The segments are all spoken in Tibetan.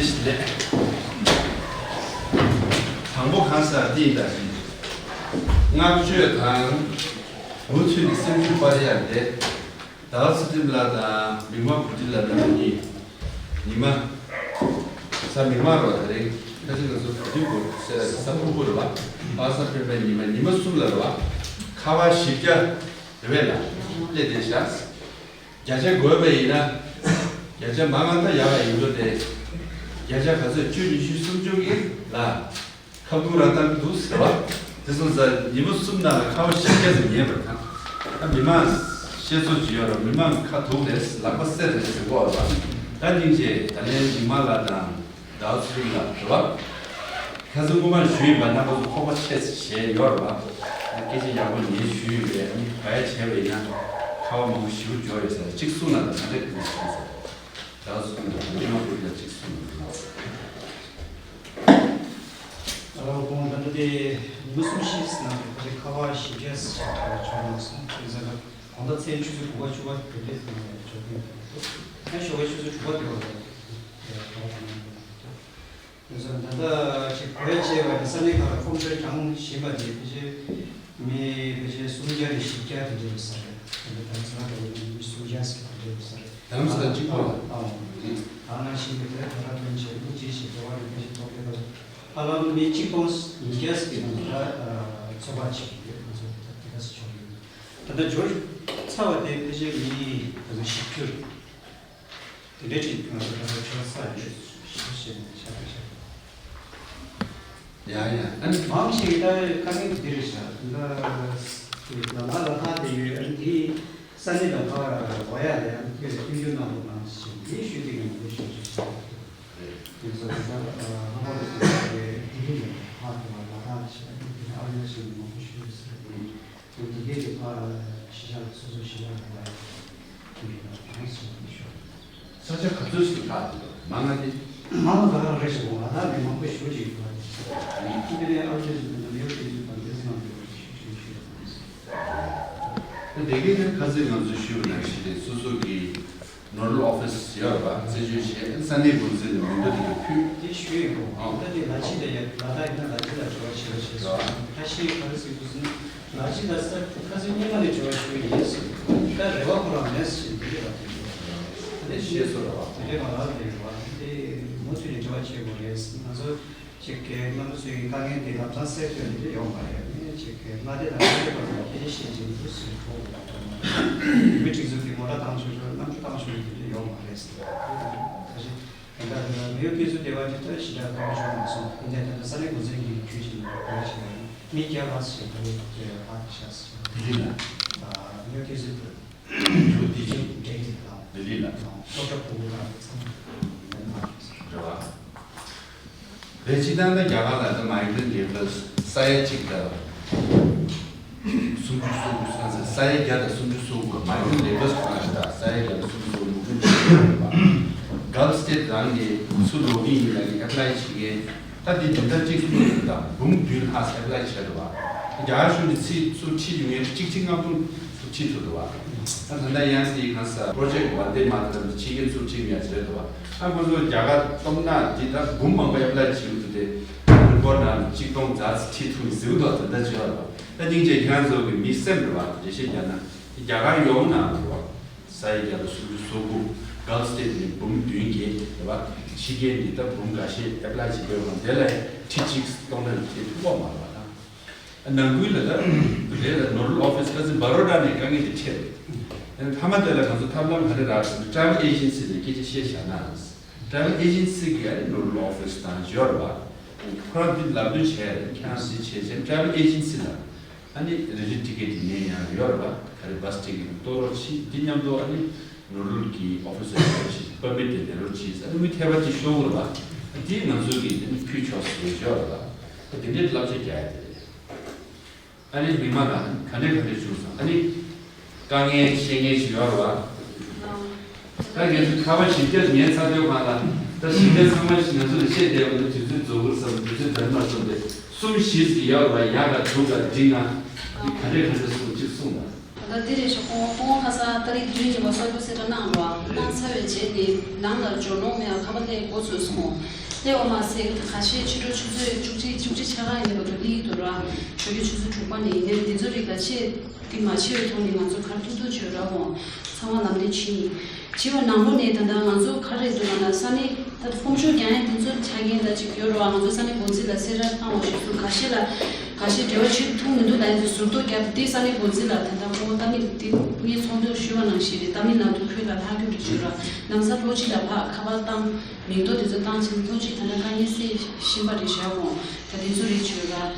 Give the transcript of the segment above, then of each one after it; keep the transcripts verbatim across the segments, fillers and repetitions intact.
ལས། དང་པོ་གང་ཟག་འདི་ཡིན་ད་བཞིན། བསྔགས་བརྗོད་དང་། མུ་མཐུད་ནས་སེམས་ཤུགས་སྤར་ཡ་རེད། ཟླ་བ་ཚེ་བརྟན་ལགས་དང་མིག་དམར་བུ་ཁྲིད་ལགས་རྣམ་གཉིས། ཉི་མ། གཟའ་མིག་དམར་རོ། དེ་རིང་ཁ་ཆེ་ང་ཚོ་བུ་ཁྲིད་བུ་ཟེར་ཡ་གཟའ་ཕུར་བུ་རེད་བ། པ་སངས་སྤྲུལ་པའི་ཉི་མ། ཉི་མ་གསུམ་ལ་རེད་བ། ཁ་པར་བཞི་བརྒྱ་རེད་བས་ལ། སླེབས་བསྡད་ཤག་བརྒྱ་ཆ་བགོས་པ་ཡིན་ན། བརྒྱ་ཆ་མང་ང་ད་ཡག་ག་ཡིན་འགྲོ་དེ། བརྒྱ་ཆ་ག་ཚོད། བཅུ། ཉི་ཤུ། སུམ་ཅུ་གི་ལ། ཁ་བརྡུང་རང་བཏང་གི་འདུག་ཟེར་བ། དེ་སོང་ཙང་ཉི་མ་གསུམ་ནང་ལ་ཁ་པར་བཞི་བརྒྱ་ཙམ་ཉན་པར་ཐང་། ད་མི་མང་ཤེས་ཚོད་ཅིག་ཡོད་རེད། མི་མང་ཁ་བརྡུང་རེད། ལག་པ་བསད་རེད་ཟེར་གོ་བ་རེད། ད་སྙིང་རྗེ། ད་ལན་མིག་དམར་ལགས་དང་ཟླ་བ་ཚེ་རིང་ལགས་རེད་བ། ཁ་སང་སྔོན་མ་ཞུས་ཡིན་པ། རྣམ་པ་ཚོ་ཁོག་པ་ཆེ་ཙམ་བྱས་ཡོད་རེད་བ། ད་སྐད་ཆ་ཡག་པོ་ཉན་ཞུས་ཡོད་པས། ཨ་ནི་བ་ཡ་བྱས་པ་ཡིན་ན་ཁ་པར་མང་པོ་ཞེ་པོ་འབྱོར་ཡོད་ས་རེད། གཅིག་གསུངས་ན་ད་ག་འདྲ་གི་མི་ཤེས་ས། ཟླ་བ་གསུམ་ལ་མི་མང་པོ་ལ་གཅིག་གསུངས་ན་ལགས། ཨ་ལགས་དགོངས། ད་ལྟ་དེ་ཉི་མ་གསུམ་བཞི་ནང་དུ་ཁ་ཆེ་ཁ་པར་བཞི་བརྒྱ་ཞིག་ཁ་པར་འབྱོར་མ་སོང་། བྱས་ཙང་ད་དགོང་དག་མཚན་ཆུ་ཚོད་དགུ་པ་བཅུ་པ་དེ་འདྲའི་ནང་ལ་འབྱོར་གྱི་འདུག་ཨ་ཞོགས་པའི་ཆུ་ཚོད་དྲུག་པ་དེ་བར་ལ་ཁ་པར་གནང་གི་འདུག་ཨ་ད་ལྟ་ཅིག་བོད་ཅེས་པ་ནི་ས་གནས་ཁག་ལ་ཁོམ་སྲོལ་གྱང་བཞིན་པ་དེ་ཕལ་ཆེར་མི་ཕལ་ཆེར་སུམ་བརྒྱ་ནས་བཞི་བརྒྱ་དེ་འདྲ་ཡོད་ས་རེད། དེ་འདྲ་དམ་ཚིག་ལ་འགྲོ་བའི་མི་སུམ་བརྒྱ་ཟེར་དེ་འདྲ་ཡོད་ས་རེད། དམ་ཚིག་ལ་གཅིག་པ་ལ། ཨ་ཨ་ནང་བཞིན་གྱི་དེ་ད་ལྟ་དོན་ཆེན་པོ་ཅི་ཞིག་འགྲོ་བ་རེད། ཕལ་ཆེར་ཐོབ་ཡོད་པ་ཧ་ལམ་མི་གཅིག་སྟོང་ཉིས་བརྒྱ་ཟེར་གྱི་ནང་ད་ཚོད་དཔག་བྱེད་ཀྱི་ཡོད། ང་ཚོ་ད་དེ་ག་ཚོད་ཆོག་ཡོད། ད་ལྟ་འབྱོར་ཚར་བ་དེ་ཕལ་ཆེར་མི་ད་ལྟ་བཞི་བཅུ་རེད། དེ་འདྲའི་ཅིག་ང་ཚོ་ད་ལྟ་ཆོག་ས་ཡོད་ཞེས་བཤད་ནས་ཤ་སྟག་ཤ་སྟག་ཡ་ཡ། ཨ་ནི་མང་ཆེ་གི་ད་དཀའ་ངལ་འདི་རེད་ཤག་ད་ལ་ལ་ལ་ཐག་དེ་ཡོད། ཨ་ནི་དེ་ས་གནས་ལ་ཕར་འགྲོ་ཡ་ལ་ཡང་ཁྱོད་ལ་མཐུན་འགྱུར་གནང་རོགས་གནང་ཞེས་འདི་ཞུ་དེ་གི་འདི་ཞུ་ཞུ་ཞུ། དེ་ཚོ་ད་ལྟ་ལྷག་པར་དུ་དེ་ལྡི་ལི་ནས་ཕར་འགྲོ་བ་ལ་ཐག་ཞེས་ཨ་ནི་དེ་ཨ་རི་ལ་ཞེས་མང་པོ་ཞུ་ཡོད་ཟེར། དེ་གའི་དེ་ཕར་གཞིས་ཆགས་སོ་སོ་གཞིས་ཆགས་ལ་ཡང་མི་ལ་གང་ཞིག་མི་ཤོར། ས་ཆ་ག་ཚོད་ཞིག་ལྷག་འདུག་མང་ང་དེ། མང་ང་ད་རང་རེ་ཞིག་འོང་ང་ད་མི་མང་པོ་ཞུ་ཅིག་ཡོད་པ་དེ། དེ་ནས་ཨ་རུ་ཏྲེ་ཞིག་དང་མེའོ་ཏྲེ་ཞིག་དང་ཏེ་ཙི་ནང་དུ་ཞུ་ཞུ་ཞུ་ཡོད་པ་དེ། དེ་གའི་དེ་ཁ་སང་ང་ཚོས་ཞུས་པ་ནང་བཞིན་རེད། སོ་སོ་གི་ནོ་ཌལ་ཨོ་ཕི་སི་ཡོད་པ་རྩད་གཅོད་བྱས། ས་གནས་འགོ་འཛིན་ནས་མི་འདུག་དེ་གི་ཕུལ། དེ་ཞུས་ཡོད་གོ་ཨང་། ད་དེ་ལ་ཕྱི་ལ་ཡ་ལ་དྭགས་ཡིན་ན་ལ་ཕྱི་ལ་འབྱོར་བ་བྱེད་རོགས་བྱེད་སོང་། ཁ་ཤས་ག་རེ་ཟེར་དུས་ཟིན་ལ་ཕྱི་ལ་ས་ཁ་སང་སྔོན་མ་ནས་འབྱོར་བ་ཞུས་ཡིན་ཟེར། ད་རེ་བ་ཁོ་རང་མེད་ཟེར་དེ་འདྲ་ལ་དེ་འདྲ་ལ་དེ་ཤེས་སོ་ར་བ། དེ་འདྲ་མ་ལ་དེ་རེ་བ་དེ་མུ་མཐུད་ནས་འབྱོར་བ་བྱེད་དགོས་རེད་ཟེར། ང་ཚོ་ཅིག་གི་རྣམ་པ་ཚོའི་དཀའ་ངལ་དེ་ལམ་སང་སེལ་ཐུབ་ཡ་དེ་འདྲ་ཡོད་མ་རེད། ཨ་ནི་ཅིག་གི་མངའ་སྡེ་དང་མངའ་སྡེ་བར་ལ་སྐད་ཆ་བཤད་བྱས་འདུག་ཟེར་གོ། མི་སྒྲིག་འཛུགས་ཀྱི་ངོ་ར་བཏང་ཆོག་ཆོག་རྣམ་འགྱུར་བཏང་ཆོག་ཡ་དེ་འདྲ་ཡོད་མ་རེད་ཟེར། ད་ཅི་ད་ལྟ་མེའོ་ཀེ་ཟུ་སྡེ་བ་དེ་ལྟར་ཞེ་དྲག་དཀའ་ངལ་བྱུང་མ་སོང་། ཡིན་ནའི་ད་ལྟ་ས་གནས་འགོ་འཛིན་གྱིས་ཁྱོད་ཀྱིས་ནས་ག་རེ་བྱས་པ་ཡིན། མི་བརྒྱ་ལྷག་ཙམ་ཞིག་ད་ལྟ་ཕར་ཤག་ཟེར། ལྡི་ལི་ལ། མེའོ་ཀེ་ཟུ་དེ། ལྡི་ལི་ལ། ལྡི་ལི་ལ། སློབ་གྲྭ་ཕྲུ་གུ་དང་ཚང་མ་ཡོད་མ་རེད། རེད་བ། རེད། སྤྱིར་བཏང་ད་རྒྱ་གར་ལ་ད་མའི་གྷི་རེན་ཊི་ལེ་བར་ས་ཡ་གཅིག་དང་སུམ་ཅུ་སོ་དགུ་ས་ས་ཡ་བརྒྱ་དང་སུམ་ཅུ་སོ་དགུ་མའི་གྷི་རེན་ཊི་ལེ་བར་ཁོ་ན་ཞིག་དང་ས་ཡ་བརྒྱ་དང་སུམ་ཅུ་སོ་དགུ་མུ་མཐུད་ནས་ཡོད་པ། གྷལཕ་སི་ཊེ་ཊི་རང་གི་སུ་ལོག་གི་ཡིན་ལབ་ནས་ཨེབ་ལའི་བྱེད་མཁན་ད་འདི་བདུན་ཕྲག་གཅིག་གསུམ་ཙམ་དང་འབུམ་བདུན་ལྷག་ཨེབ་ལའི་བྱས་འདུག་བ། རྒྱ་གར་གཞུང་གིས་ཚིག་ཚུར་ཁྲིད་ཡོང་མཁན་གཅིག་ཁྲི་ལྔ་སྟོང་ཚུར་ཁྲིད་ཐུབ་འདུག་བ། ད་ད་ལྟ་ཡང་སྲིད་གང་ས་པྲོ་ཇེཀ་ཝན་དེ་མ་ཏ་རམ་དེ་ཕྱི་རྒྱལ་ཚུར་ཁྲིད་མཁན་ཡང་བྱས་འདུག་བ། ཨ་ཁོ་ཚོ་རྒྱ་གར་སྟོབས་ན་འདི་ད་འབུམ་མང་པོ་ཨེབ་ལའི་བྱེད་ཀྱི་འདུག་སྟེ། རི་པོར་ཊི་ནང་གཅིག་སྟོང་ཙམ་ཁྲིད་ཐུབ་ཟེར་འདུག་ད་ལྟ་བྱས་པ་རེད་བ། ད་སྙིང་རྗེ་ཁྱེད་རང་ཚོ་གི་མི་སེམས་རེད་བ། འགྲེལ་བཤད་རྒྱག་ན་རྒྱ་གར་ཡོངས་ནང་རེད་བ། ས་ཡ་བརྒྱ་དང་སུམ་ཅུ་སོ་དགུ། གྷལཕ་སི་ཊེ་ཊི་ནི་འབུམ་བདུན་བརྒྱད་རེད་བ། ཕྱི་རྒྱལ་འདི་ལྟར་འབུམ་འགའ་ཤས་ཨེབ་ལའི་བྱེད་དགོས་པ་དེ་ལ་ཁྲི་གཅིག་སྟོང་ནས་ཁྲི་ཐུབ་པ་མ་རེད་བ་ད། ནང་ཁུལ་ལ་ད་རེད་ལ་ནོ་ཌལ་ཨོ་ཕི་སི་ཁ་སང་བ་རོ་ཌ་ནས་དཀའ་ངལ་དེ་འཕྲད་རེད། ཨ་ནི་མཐའ་མ་དེ་ལ་ང་ཚོ་ཐབས་ལམ་ག་རེ་རག་ཟེར་ན་ཊེ་རེ་ཝེལ་ཨེ་ཇེན་སི་ནས་སྐད་ཆ་བཤད་བཞག་ན། ཊེ་རེ་ཝེལ་ཨེ་ཇེན་སི་གི་ཨ་ནི་ནོ་ཌལ་ཨོ་ཕི་སི་དང་འབྱོར་བ། ཁོ་རང་འདི་ལབ་སྟོན་བྱས་རེད། ཁྱེད་རང་འདི་བྱས་བྱས་ཊེ་རེ་ཝེལ་ཨེ་ཇེན་སི་ལ། ཨ་ནི་རེ་རེ་ཊི་ཀེ་ཊི་ནས་ཡང་ཡོད་རེད་བ། ག་རེ་བྷ་སི་ཊི་ཀེ་ཊི་གཏོང་རོགས་གྱིས། འདི་མཉམ་དུ་ཨ་ནི་ནོ་ཌལ་གྱི་ཨོ་ཕི་སར་ལ་ཅིག་པར་མིཊ་དེ་ལེན་རོགས་གྱིས། ཨ་ནི་དངུལ་ཐེབས་པ་ཅིག་ཤོག་གི་རེད་བ། ཨ་འདི་ང་ཚོ་གིས་ཨ་ནི་ཕུལ་ཆོག་ཟེར་ཡོད་རེད་བ། ཨ་དེ་འདྲའི་བསླབ་བྱ་རྒྱག་ཡ་དེ་རེད། ཨ་ནི་མི་མང་ལ་ག་འདྲ་ག་འདྲ་བྱུང་སོང་། ཨ་ནི་དཀའ་ངལ་བཤད་མཁན་ཅིག་ཡོད་རེད་བ། ད་ངས་ཁ་པར་བཞི་བརྒྱ་ཉན་ཚར་དུས་གང་ལ་ད་བཞི་བརྒྱ་ཚང་མ་ཞིག་ང་ཚོ་ལ་བཤད་བསྡད་པ་ནི་དུས་ཚོད་རྫོགས་ཀྱི་རེད་བསམ། དུས་ཚོད་འདང་མ་སོང་སྟེ་གསུམ་བཞི་ཟིག་ཡག་ལ་ཡག་ག་དྲུག་ག་འགྲིག་ང་འདི་ག་འདྲས་ག་འདྲས་སོང་གཅིག་གསུངས་དང་། ད་འདི་རེད་ཤག་སྐུ་ངོ། སྐུ་ངོ་ཁ་སང་ཏ་རིག་བདུན་གྱི་བར་སོག་པོ་གསལ་བསྒྲགས་གནང་རོགས། གནང་ཚར་བའི་རྗེས་ནས་ནང་ལ་འབྱོར་ལོང་མེད་པར་ཁ་པར་སླེབས་འགོ་ཚུགས་སོང་། སླེབས་པ་མ་ཟད་ཁ་ཤས་ཕྱི་དྲོ་ཆུ་ཚོད་བཅུ་གཅིག་བཅུ་གཅིག་ཆ་ག་ཡིན་པ་དུ་སླེབས་འདུག་ར། ཞོགས་ཀྱི་ཆུ་ཚོད་དྲུག་པ་ནས་ཡིན་ནའི་འདི་ཚོ་རིགས་ལ་ཆེད་དེ་མ་བྱས་པའི་ཐོག་ནས་ང་ཚོ་ག་རེ་ཐུག་ཐུག་བྱོས་ར་འོང་། ཚང་མ་ལམ་སྟོན་བྱས་ཡིན། བྱས་པ་ནང་ལོགས་ནས་ད་ལྟ་ང་ཚོ་ག་རེ་འདུག་ལབ་ན། ས་གནས་ད་ཕོམ་ཤོག་རྒྱག་ཡ་འདི་ཚོ་ཆ་རྐྱེན་ད་ཅིག་ཡོད་རེད་བ། ང་ཚོ་ས་གནས་འགོ་འཛིན་ལ་གསལ་བསྒྲགས་བཏང་བ་ཞིག་སོང་། ཁ་ཤས་ལ་ཁ་ཤས་འབྲེལ་བ་བྱེད་ཐུབ་མི་འདུག་ལབ་ཡ་ཚོ་ཟུར་གཏོགས་བརྒྱབ་སྟེ། ས་གནས་འགོ་འཛིན་ལ་ད་ལྟ་སྐུ་ངོ་ཏཱ་མིལ་དེ་ངས་ཚོགས་འདུ་ཞུས་པ་ནང་བཞིན་རེད། ཏཱ་མིལ་ནཱ་ཌུ་ཁུལ་ལ་ལྷག་རྒྱུ་རེད་བྱས་ར། ལམ་སང་ལྷོ་སྤྱི་ལ་ཕར་ཁ་པར་བཏང་། མིང་ཐོ་དེ་ཚོ་བཏང་ཕྱིན། ལྷོ་སྤྱི་ད་ལྟ་དཀའ་ངལ་སེལ་བཞིན་པ་རེད་བཞག་གོ། ད་དེ་ཚོ་རེད་བྱས་ར།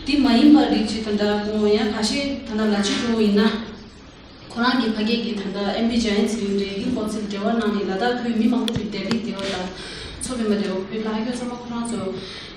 དེ་མ་ཡིན་པ་རིགས་ཅིག་ད་ལྟ་སྐུ་ངོ་ཡང་ཁ་ཤས་ད་ལྟ་ལ་ཅིག་འགྲོ་ཡིན་ན། ཁོ་རང་གི་ཕ་སྐད་ཀྱི་ད་ལྟ་ཨེམ་པི་ཇ་ཡན་ཚེ་རིང་རེད། ཡིན་ཀོང་སིལ་འབྲེལ་བ་གནང་ནས་ལ་དྭགས་ཁུལ་མི་མང་པོ་ཅིག་ལྡི་ལི་བསྡད་པ་དང་། མཚོ་པདྨ་དེ་བ་ཁུལ་ལ་ཡོད་ཚང་མ་ཁོ་རང་ཚོ་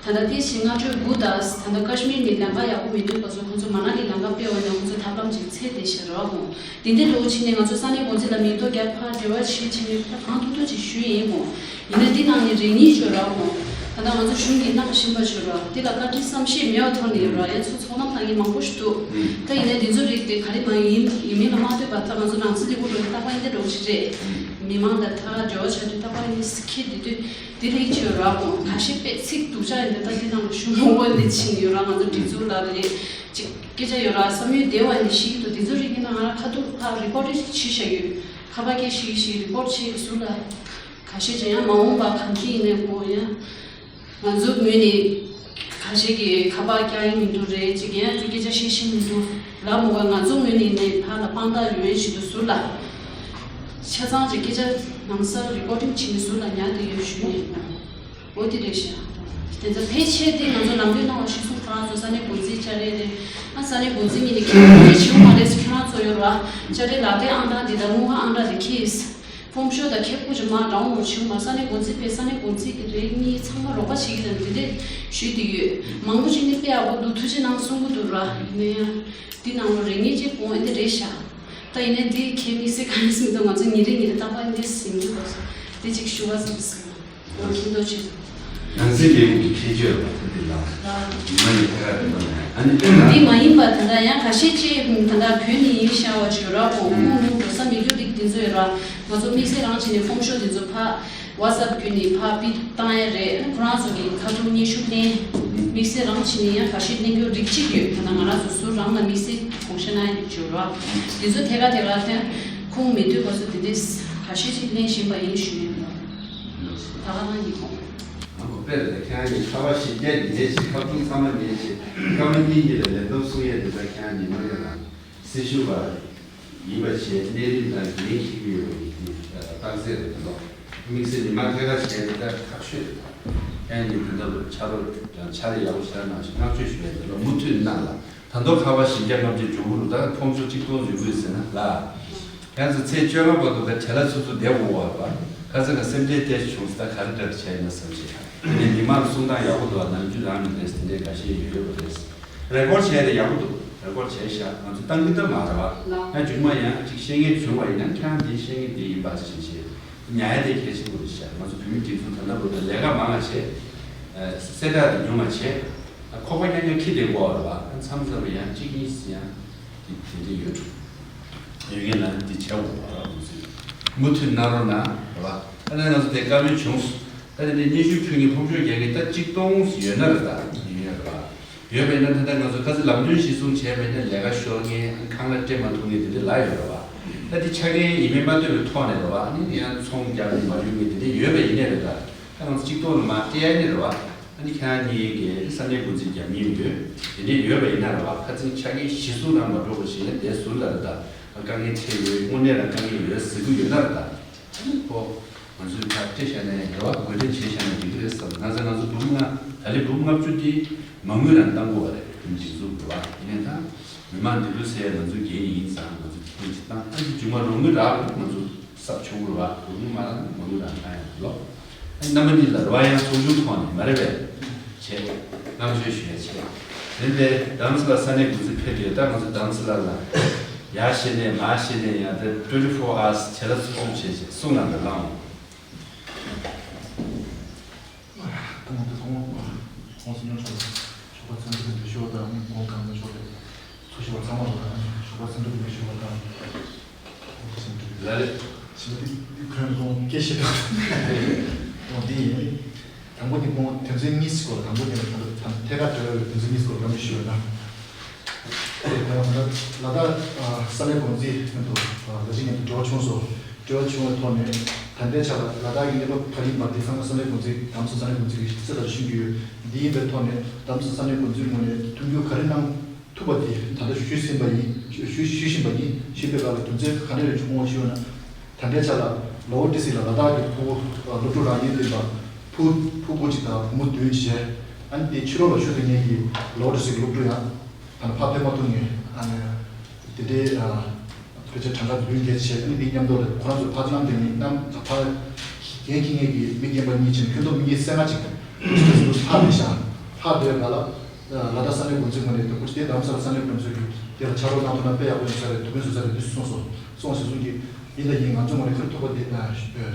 ད་ལྟ་དེ་བཞིན་སྔ་དྲོ་དགུ་དང་ད་ལྟ་ཀ་ཤི་མིར་ནས་ལམ་ཁ་ཡག་པོ་མི་འདུག་པ་སོགས། ཁོ་ཚོ་མ་ན་ལི་ལམ་ཁ་སྤེལ་བ་ཡིན་ན་ཁོ་ཚོ་ཐབས་ལམ་ཅིག་འཚོལ་བསྡད་ཤག་ར་འོང་། དེ་འདྲའི་འགྲོ་ཕྱིན་ནས་ང་ཚོ་ས་གནས་འགོ་འཛིན་ལ་མིང་ཐོ་རྒྱབ། ཕར་འབྲེལ་བ་བྱེད་ཕྱིན་ནས་ཕར་གང་ཐུབ་ཐུབ་ཅིག་ཞུས་ཡིན་འོང་། ཡིན་ན་འདི་ནང་ནས་རེ་གཉིས་བྱོས་ར་འོང་། ད་ལྟ་ང་ཚོ་གཞུང་གིས་གནང་བཞིན་པ་བྱོས་ར། འདི་ལ་བཀའ་དྲིན་བསམ་ཤེས་མེད་པ་ཐོག་ནས་ཡོད་ར། ཡ་ཚོ་ཚོགས་གནང་གནང་མཁན་མང་པོ་ཞིག་འདུག་ད་ཡིན་ན་འདི་ཚོ་རིགས་དེ་ག་རེ་མ་ཡིན་ཡིན་མིན་ལ་མ་ལྟོས་པར། ད་ང་ཚོ་ནང་སྲིད་ཀྱི་དབུ་འགྲོ་རྟག་པར་འདི་འདྲ་བོ་ཞིག་རེད། མི་མང་ལ་ད་འབྲེལ་བ་བྱ་དུས་རྟག་པར་འདི་ཁྱེད་འདི་དུས་འདི་རིགས་བྱོས་ར་འོང་། ཁ་ཤས་དཔེ་ཚིག་སྡུག་ཅག་ཡིན་དུས་ད་འདི་ནང་ལ་ཞུ་མང་པོ་འདི་ཕྱིན་ཡོད་ར། ང་ཚོ་སྒྲིག་འཛུགས་ལ་རེད། ཅིག་སྐད་ཆ་ཡོད་ར། བསམ་ཡུལ་བདེ་བ་ནི་ཤེས་ཀྱི་འདུག་འདི་ཚོ་རིགས་ཡིན་ན་ང་རང་ཁ་ཐུག་ཕར་རི་པོ་ཊི་བྱེད་བཞག་ཡོད། ཁ་པར་སྐད་ཤིག་ཤིག་རི་པོ་ཊི་བྱེད་ཟུར་ལ་ཁ་ཤས་ཀྱང་ཡང་མ་འོངས་པ་གང་ཅི་ཡིན་ནའི་ཁོ་ཡང་ང་ཚོ་ངོས་ནས་ཁ་ཤས་ཀྱིས་ཁ་པར་རྒྱག་ཡིན་མི་འདུག་རེད། ཅིག་ཡང་ཅིག་སྐད་ཆ་བཤད་ཤེས་མི་འདུག་ལབ་མོ་བ། ང་ཚོ་ངོས་ནས་ནས་ཕར་ལ་དཔང་རྟགས་ཡོད་ཡིན་ཞིག་འདུག་ཟུར་ལ་ཆ་ཚང་ཅིག་སྐད་ཆ་ནང་སར་རི་པོ་ཊིང་བྱེད་ནས་ཟུར་ལ་ཉར་བསྡད་ཡོད་ཞུ་ཡིན། འོ་དེ་རེད་ཤག་དེ་ཚོ་ཕལ་ཆེར་དེ་ང་ཚོ་ལམ་སྟོན་གནང་བ་གཞིར་བཟུང་། ཁྱོད་རང་ཚོ་ས་གནས་འགོ་འཛིན་བཅར་ཡས་རེད། ཨ་ས་གནས་འགོ་འཛིན་གཉིས་ནས་ཁྱེད་རང་ཚོ་བྱེད་དགོས་མ་རེད་ཟེར། ཁྱོད་རང་ཚོ་ཡོད་ར། བཅར་འདྲི་ལག་དེབ་ཨང་གྲངས་འདི་དང་དངུལ་ཁང་ཨང་གྲངས་འདི་ཁྱེར། ཕོམ་ཤོག་དང་ཁེ་སྤོགས་ཀྱི་མ་འདྲ་བོ་མ་བྱེད་དགོས་མ། ས་གནས་འགོ་འཛིན་པས་ས་གནས་འགོ་འཛིན་གྱི་རེད། གཉིས་ཚང་མ་རོགས་པ་བྱེད་ཀྱི་རེད། འདི་འདྲས་ཞུས་བསྡད་ཡོད། མང་པོ་ཅིག་ནི་དཔེ་ཡག་པོ་འདུག་ཐུགས་རྗེ་གནང་གསུང་གི་འདུག་ར། ཡིན་ན་ཡང་འདི་ནང་ལོ་རེ་ངེས་ཅིག་དགོངས་འདི་རེད་ཤག་ད་ཡིན་ན་འདི་ཁྱེད་དམིགས་བསལ་ག་རེ་ཟེར་མི་འདུག་ང་ཚོ་ཉིན་རེ་ཉིན་རེ་རྟག་པར་འདི་ཟིན་རྒྱུ་དགོས་སོ། འདི་ཅིག་ཞུ་བ་ཙམ་ཟིན། འོ་མཁྱེན་རྟོགས་ཆེ། ནང་སྲིད་ལས་ཁུངས་ཀྱི་ཁྱད་ཆོས་ལ་ཐུག་དེ་ལ་ཉི་མ་ཡི་ཐད་ཀར་དེ་ལ་ནས་ཨ་ནི་དེ་ལ། འདི་མ་ཡིན་པ་ད་ལྟ་ཡང་ཁ་ཤས་ཅིག་ད་ལྟ་བོད་ནས་ཡིན་ཤག་པ་ཅིག་ཡོད་ར། ཁོང་ཁོང་ནང་འགྲོ་ས་མེད་རྒྱུ་རིགས་དེ་ཚོ་ཡོད་ར། ང་ཚོ་དམིགས་བསལ་རང་བྱས་ནས་ཕོམ་ཤོག་དེ་ཚོ་ཕར་ཝ་ཊི་སེབ་བརྒྱུད་ནས་ཕར་ཕུད་བཏང་ཡ་རེད། ཁོ་རང་ཚོ་གི་ཁ་ཐུག་སྙན་ཞུ་ལེན། དམིགས་བསལ་རང་བྱས་ནས་ཡང་ཁ་ཤས་ལེན་རྒྱུ་རིགས་གཅིག་ཡོད། ད་ལྟ་ང་རང་ཚོ་ཟུར་རང་ལ་དམིགས་བསལ་དགོངས་བཞེས་གནང་ཡ་ཅིག་ཡོད་ར། དེ་ཚོ་ཐད་ཀར་ཐད་ཀར་ཐོན་ཁོང་མི་འདོད་པ་ཚོ་དེ་འདྲས་ཁ་ཤས་ཅིག་ལེན་བཞིན་པ་ཡིན་ཞུ་ཡ་ཡིན། ད་ག་ནང་ཡིན་ཁོང་། དཔེར་ན་ཁྱེད་རང་གིས་ཁ་པར་བཞི་བརྒྱ་ཉེས་བྱས། ཁ་བརྡུང་ཚང་མ་ཉེས་བྱས། སྐར་མ་གཉིས་གཉིས་ལ་ལན་ཐོབ་གསུང་ཡས་དེ་ལྟར་ཁྱེད་རང་ཉིན་མོ་ཡོད་ན་སྲི་ཞུ་བ་ཡིན་པ་བྱས། གནས་རིམ་དང་འགན་འཁྱེར་གྱི་ཡོད་པ་ཡིན་དུས་རྟགས་གསལ་རེད་འདུག་དམིགས་བསལ་ཉི་མ་ཐད་ཀར་བྱས་དེ་ལྟར་ཐག་ཆོད་རེད། ཁྱེད་རང་གིས་དེ་འདྲ་བོ་ཕྱག་རོགས་དང་ཕྱག་ལས་ཡག་པོ་ཞེ་དྲག་གནང་ཞིང་བསྔགས་བརྗོད་ཞུ་ཡས་འདི་ལ་མུ་མཐུད་གནང་ལ། ད་དུང་ཁ་པར་བཞི་བརྒྱ་ལྔ་བརྒྱ་འབྱོར་གྱི་རེད། ད་ཕོམ་ཤོག་གཅིག་སྟོང་ཡོད་དགོས་ཟེར་ན་ལ། ཡང་ཚེ་ཚེས་བཅོ་ལྔ་བར་དུ་ད་བྲེལ་བ་ཚུབ་ཚུབ་བསྡད་དགོས་པ་རེད་པ། ཁ་སང་ག་སེམས་ཁྲལ་ཏོག་ཙམ་བྱུང་སོང་། ད་ག་རེ་ག་རེ་བྱས་ཡིན་ན་བསམ་བྱས། དེ་ནས་མི་མང་གསུང་སྟངས་ཡག་པོ་འདུག་ནམ་རྒྱུན་རང་ནས་རེད། དེ་འདྲའི་འགའ་ཤས་ཡོད་ཡོད་པ་རེད། རེ་ཀོར་བྱས་རེད། ཡག་པོ་འདུག་རེ་ཀོར་བྱས་ཤག་ང་ཚོ་བཏང་གི་ད་མ་རེད་པ། ཡང་མཇུག་མ་ཡང་ཅིག་བཤད་མཁན་བྱུང་བ་ཡིན་ན་ཁྱེད་རང་འདི་བཤད་མཁན་འདི་ཡིན་པ་ཞིག་བྱས། ཉར་ཡ་དེ་གལ་ཆེན་པོ་རེད་ཤག་ང་ཚོ་བོད་མི་སྒྲིག་འཛུགས་ད་ལྟ་བར་དུ་ལས་ཀ་མང་བ་བྱས། གསལ་བསྒྲགས་དེ་ཉུང་བ་བྱས། ཁོག་པ་རྐྱང་རྐྱང་འཁྱེར་བསྡད་དགོས་པ་རེད་པ། མཚམས་མཚམས་ཡང་གཅིག་གཉིས་ཡང་དེ་དེ་འདྲ་ཡོད་འགྲོ། ཡོད་མཁན་ལ་འདི་བྱས་འོང་བ་ར། མུ་མཐུད་གནང་རོགས་གནང་རེད་པ། ཨ་ནི་ང་ཚོ་དེ་བཀའ་མོལ་བྱུང་སོང་། ད་དེ་འདྲའི་སྙན་ཞུ་ཕུལ་མཁན་ཕོམ་ཤོག་རྒྱག་མཁན་ད་གཅིག་སྟོང་ཡོད་ན་རེད། ད་ཡོད་རེད་པ། ཡོད་པ་ཡིན་ན་ད་ལྟ་ང་ཚོ་ཁ་སང་ལམ་སྟོན་གཞིར་བཟུང་བྱས་པ་ཡིན་ན་ལས་ཀ་ཤོར་མཁན་ཁང་གླ་སྤྲད་མ་ཐུབ་མཁན་དེ་འདྲ་ལ་ཡོད་རེད་པ། ད་དེ་ཆ་རྐྱེན་ཡིན་མིན་མ་ལྟོས་པའི་ཐོག་ནས་རེད་པ། ཨ་ནི་ཡང་ཚོང་རྒྱག་ནས་མ་ཡོང་མཁན་དེ་འདྲ་ཡོད་པ་ཡིན་ནའི་རེད། ད་ད་ང་ཚོ་གཅིག་སྟོང་ལ་མར་སྤྲད་ཡ་ནི་རེད་པ། ཨ་ནི་ཁྱེད་རང་གཉིས་ཀྱིས་ས་གནས་འགོ་འཛིན་རྒྱབ་མཁན་ཡོད། དེ་འདྲ་ཡོད་པ་ཡིན་ན་རེད་པ། ཁ་སང་ཆ་རྐྱེན་གཞིར་བཟུང་རང་མ་འགྲོ་བ་ཞིག་ཡིན་ན་དེ་ཟུར་ལ་རེད། ད་དཀའ་ངལ་འཕྲད་ཡོད། དངོས་གནས་རང་དཀའ་ངལ་ཡོད་ཟེར་གྱི་ཡོད་ན་རེད། ད་ཨ་ནི་ཁོ། ང་ཚོས་ཕར་སྤྲད་བཞག་ན་ཡང་འགྲོ་བ་དགོས་འདྲེན་བྱས་བཞག་ན་འགྲིག་གི་རེད་བསམ། ང་ཚོ་ང་ཚོ་འབུམ་ལྔ་ད་ལས་འབུམ་ལྔ་བཅུ་འདི་མ་དངུལ་རང་གཏང་དགོས་པ་རེད། འདི་འཛུགས་དགོས་པ་ཡིན་ན། ད་མི་མང་འདི་ལུགས་ཟེར་ང་ཚོ་འགན་ཡིན་ཙང་ང་ཚོ་འདི་ཀུན་གྱིས་བཏང་། ཨ་འདི་མཇུག་མ་རོགས་དངུལ་རག་རུང་ང་ཚོ་གསབ་ཆོག་གི་རེད་པ། རོགས་དངུལ་མ་རག་ན་མ་དངུལ་རང་གཏང་ཡང་ལོ། ཨ་རྣམ་པ་གཉིས་ལ་རེ་བ་ཡང་ཚོགས་ཆུང་ཐོག་ནས་མ་རེད་པས། བྱས། བསྔགས་བརྗོད་ཞུ་ཡ་བྱས། དེ་ནས་རྡ་རམ་ས་ལ་ས་གནས་འགོ་འཛིན་ཕེབས་ཡོད། ད་ང་ཚོ་རྡ་རམ་ས་ལ་ལ་ཡར་བཤད་ནས་མར་བཤད་ནས་ཡང་དེ་twenty four hours བྱེད་ལ་ཚོགས་འདུ་བྱས་བྱས་གསུང་གནང་དང་གནང་འོང་། ད་ང་ཚོ་ཚང་མ་ཁོང་ཚོ་ཉོ་ཆོག་ཆོག་པ་ཚང་གི་འདུ་ཤོག་དང་དགོངས་དག་འདུ་ཤོག་དེ་ཚོ་ཞིག་བར་ཚང་མ་ལ་དང་། ཁོ་སེམས་སྒྲུབ་མི་ཞུ་བ་དང་། ཁོ་སེམས་སྒྲུབ་ལ་རེད། ཞེས་པ་འདི་འདི་ཁོས་ཁོང་སྐད་བཤད་དང་། ཁོང་འདི་ཡིན། དང་པོ་ནི་ཁོང་དོན་ཚན་གཉིས་སྐོར་ལ་དང་པོ་ནི་ཐད་ཀར་འབྲེལ་བའི་དོན་ཚན་གཉིས་སྐོར་ལ་བཀའ་མོལ་ཞུ་བ་དང་། ལ་དྭགས་ས་གནས་འགོ་འཛིན་མཉམ་དུ་ལ་གཅིག་མཉམ་དུ་འབྲེལ་བ་བྱུང་སོང་། འབྲེལ་བ་བྱུང་བའི་ཐོག་ནས་ད་ལྟའི་ཆ་ལ་ལ་དྭགས་ཀྱི་གནས་བབ་ག་རེ་ཡིན་པ་དེ་ཚང་མ་ས་གནས་འགོ་འཛིན་དྷ་རམ་ས་ས་གནས་འགོ་འཛིན་གྱིས་གསལ་ལྟར་ཤེས་ཀྱི་ཡོད། འདི་ཡིན་པའི་ཐོག་ནས་དྷ་རམ་ས་ས་གནས་འགོ་འཛིན་ངོས་ནས་མཐུན་འགྱུར་ག་རེ་གནང་ཐུབ་པ་དེ་ད་ལྟ་ཞུས་ཟིན་པ་ཡིན། ཞུ་ཞུ་ཞུས་བཞིན་པ་ཡིན། ཞུས་པའི་སྐབས་ལ་རྒྱུ་མཚན་ག་རེ་རེད་ཆུང་ངུ་ཞུས་ན། ད་ལྟའི་ཆ་ལ་ལོ་ཨོ་ཏི་སི་ལ་ལ་དྭགས་ཀྱི་ཕྲུ་གུ་སློབ་ཕྲུག་རང་ཡུལ་ལྡན་པ་ཕྲུ་ཕྲུ་གུ་གཅིག་དང་བུ་མོ་བདུན་བྱས། ཨ་ནི་དེ་ཕྱི་ལོགས་ལ་བཞུགས་བསྡད་མཁན་གྱི་ལོ་ཨོ་ཏི་སི་གི་སློབ་ཕྲུག་ཡང་ད་ནི་ཕར་ཕེབས་མ་ཐུབ་མཁན། ཨ་ནི་དེ་འདྲའི་ཨ་ཕལ་ཆེར་གྲངས་ཀ་བདུན་བརྒྱད་བྱས། ཨ་ནི་དེ་མཉམ་དུ་ལ་ཁོ་རང་ཚོ་ཕར་ཚུར་གནང་བསྡད་མཁན་ནམ་ཕར་འགན་འཁྱེར་མཁན་གྱི་མི་རྒན་པ་གཉིས་བྱས་ནས་ཁྱོན་བསྡོམས་མི་ཉི་ཤུ་རྩ་ལྔ་ཅིག་ཕར་བསྡད་ཤག་ཕར་བསྡད་ག་ལ། ལ་དྭགས་ས་གནས་འགོ་འཛིན་ངོས་ནས་དུ་ཁུ་ཆུ་དེ་དམ་སར་ས་གནས་འགོ་འཛིན་གྱིས་དེ་ལ་ཕྱག་རོགས་གནང་ཐུབ་ན་དཔེ་ཡག་པོ་ཡོང་ས་རེད། ཐུགས་ཕན་གསོས་ས་རེད་འདི་གསུངས་སོང་། གསུངས་ཞེས་གསུངས་ཀྱི་ཡིན་ད་ཡིན། ང་ཚོ་ངོས་ནས་ག་རེ་ཐུབ་པ་དེ་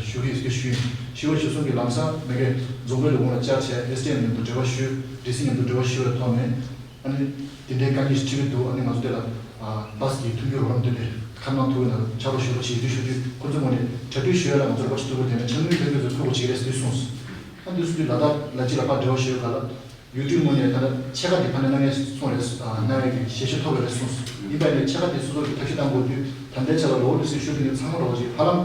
ཞུ་གི་ཡོད་ཟེར་ཞུས་ཡིན། ཞུ་བ་ཞུ་སོང་གི་ལམ་སང་མ་གི་རྫོང་དཔོན་ལ་ངོ་ལ་བཅར་བྱས་ཨེས་ཌི་ཨེམ་མཉམ་དུ་འབྲེལ་བ་ཞུས། ཌི་སི་མཉམ་དུ་འབྲེལ་བ་ཞུས་པའི་ཐོག་ནས་ཨ་ནི་དེ་འདྲའི་དཀའ་ངལ་ཞིག་འཕྲད་ཀྱི་འདུག་ཨ་ནི་ང་ཚོ་དེ་ལ་བྷ་སི་གི་མཐུན་འགྱུར་རོགས་རམ་དེ་འདྲས་ག་རེ་གནང་ཐུབ་ཡོད་ན་ཕྱག་རོགས་ཞུ་རོགས་བྱེད་དུས་ཞུ་དུས་ཁོ་ཚོ་ངོས་ནས་གྲ་སྒྲིག་ཞུ་ཡ་ལ་ང་ཚོར་བ་ཞིག་ཐུགས་ཁུར་དེ་ནས་ཕྱག་དངུལ་ཕན་ཚུན་ཚོ་ཐུགས་ཁུར་བྱེད་ཀྱི་རེད་ཟེར་གསུངས་སོང་། ཨ་འདི་སུ་དུས་ལ་དྭགས་ལ་གཅིག་ལ་ཕར་འབྲེལ་བ་ཞུས་ག་ལ། ཡུ་ཊུབ་ངོས་ནས་ད་ལྟ་ཕྱེད་ཀ་དེ་ཕར་ནས་གནང་ཡས་སོང་རེད། ཨ་གནང་ཡས་ཀྱི་ཞལ་བཞེས་ཐོབ་ཡོད་རེད་གསུངས་སོང་། ཡིན་པ་ནས་ཕྱེད་ཀ་དེ་སོ་སོ་གི་ཐབས་ཤེས་གཏང་དགོས་དུས་ད་ལྟའི་ཆ་ལ་ལོ་ཨོ་ཏི་སི་ཞུ་དུས་ནས་ཚང་མ་རོགས་ཞེས་ཧ་ལམ་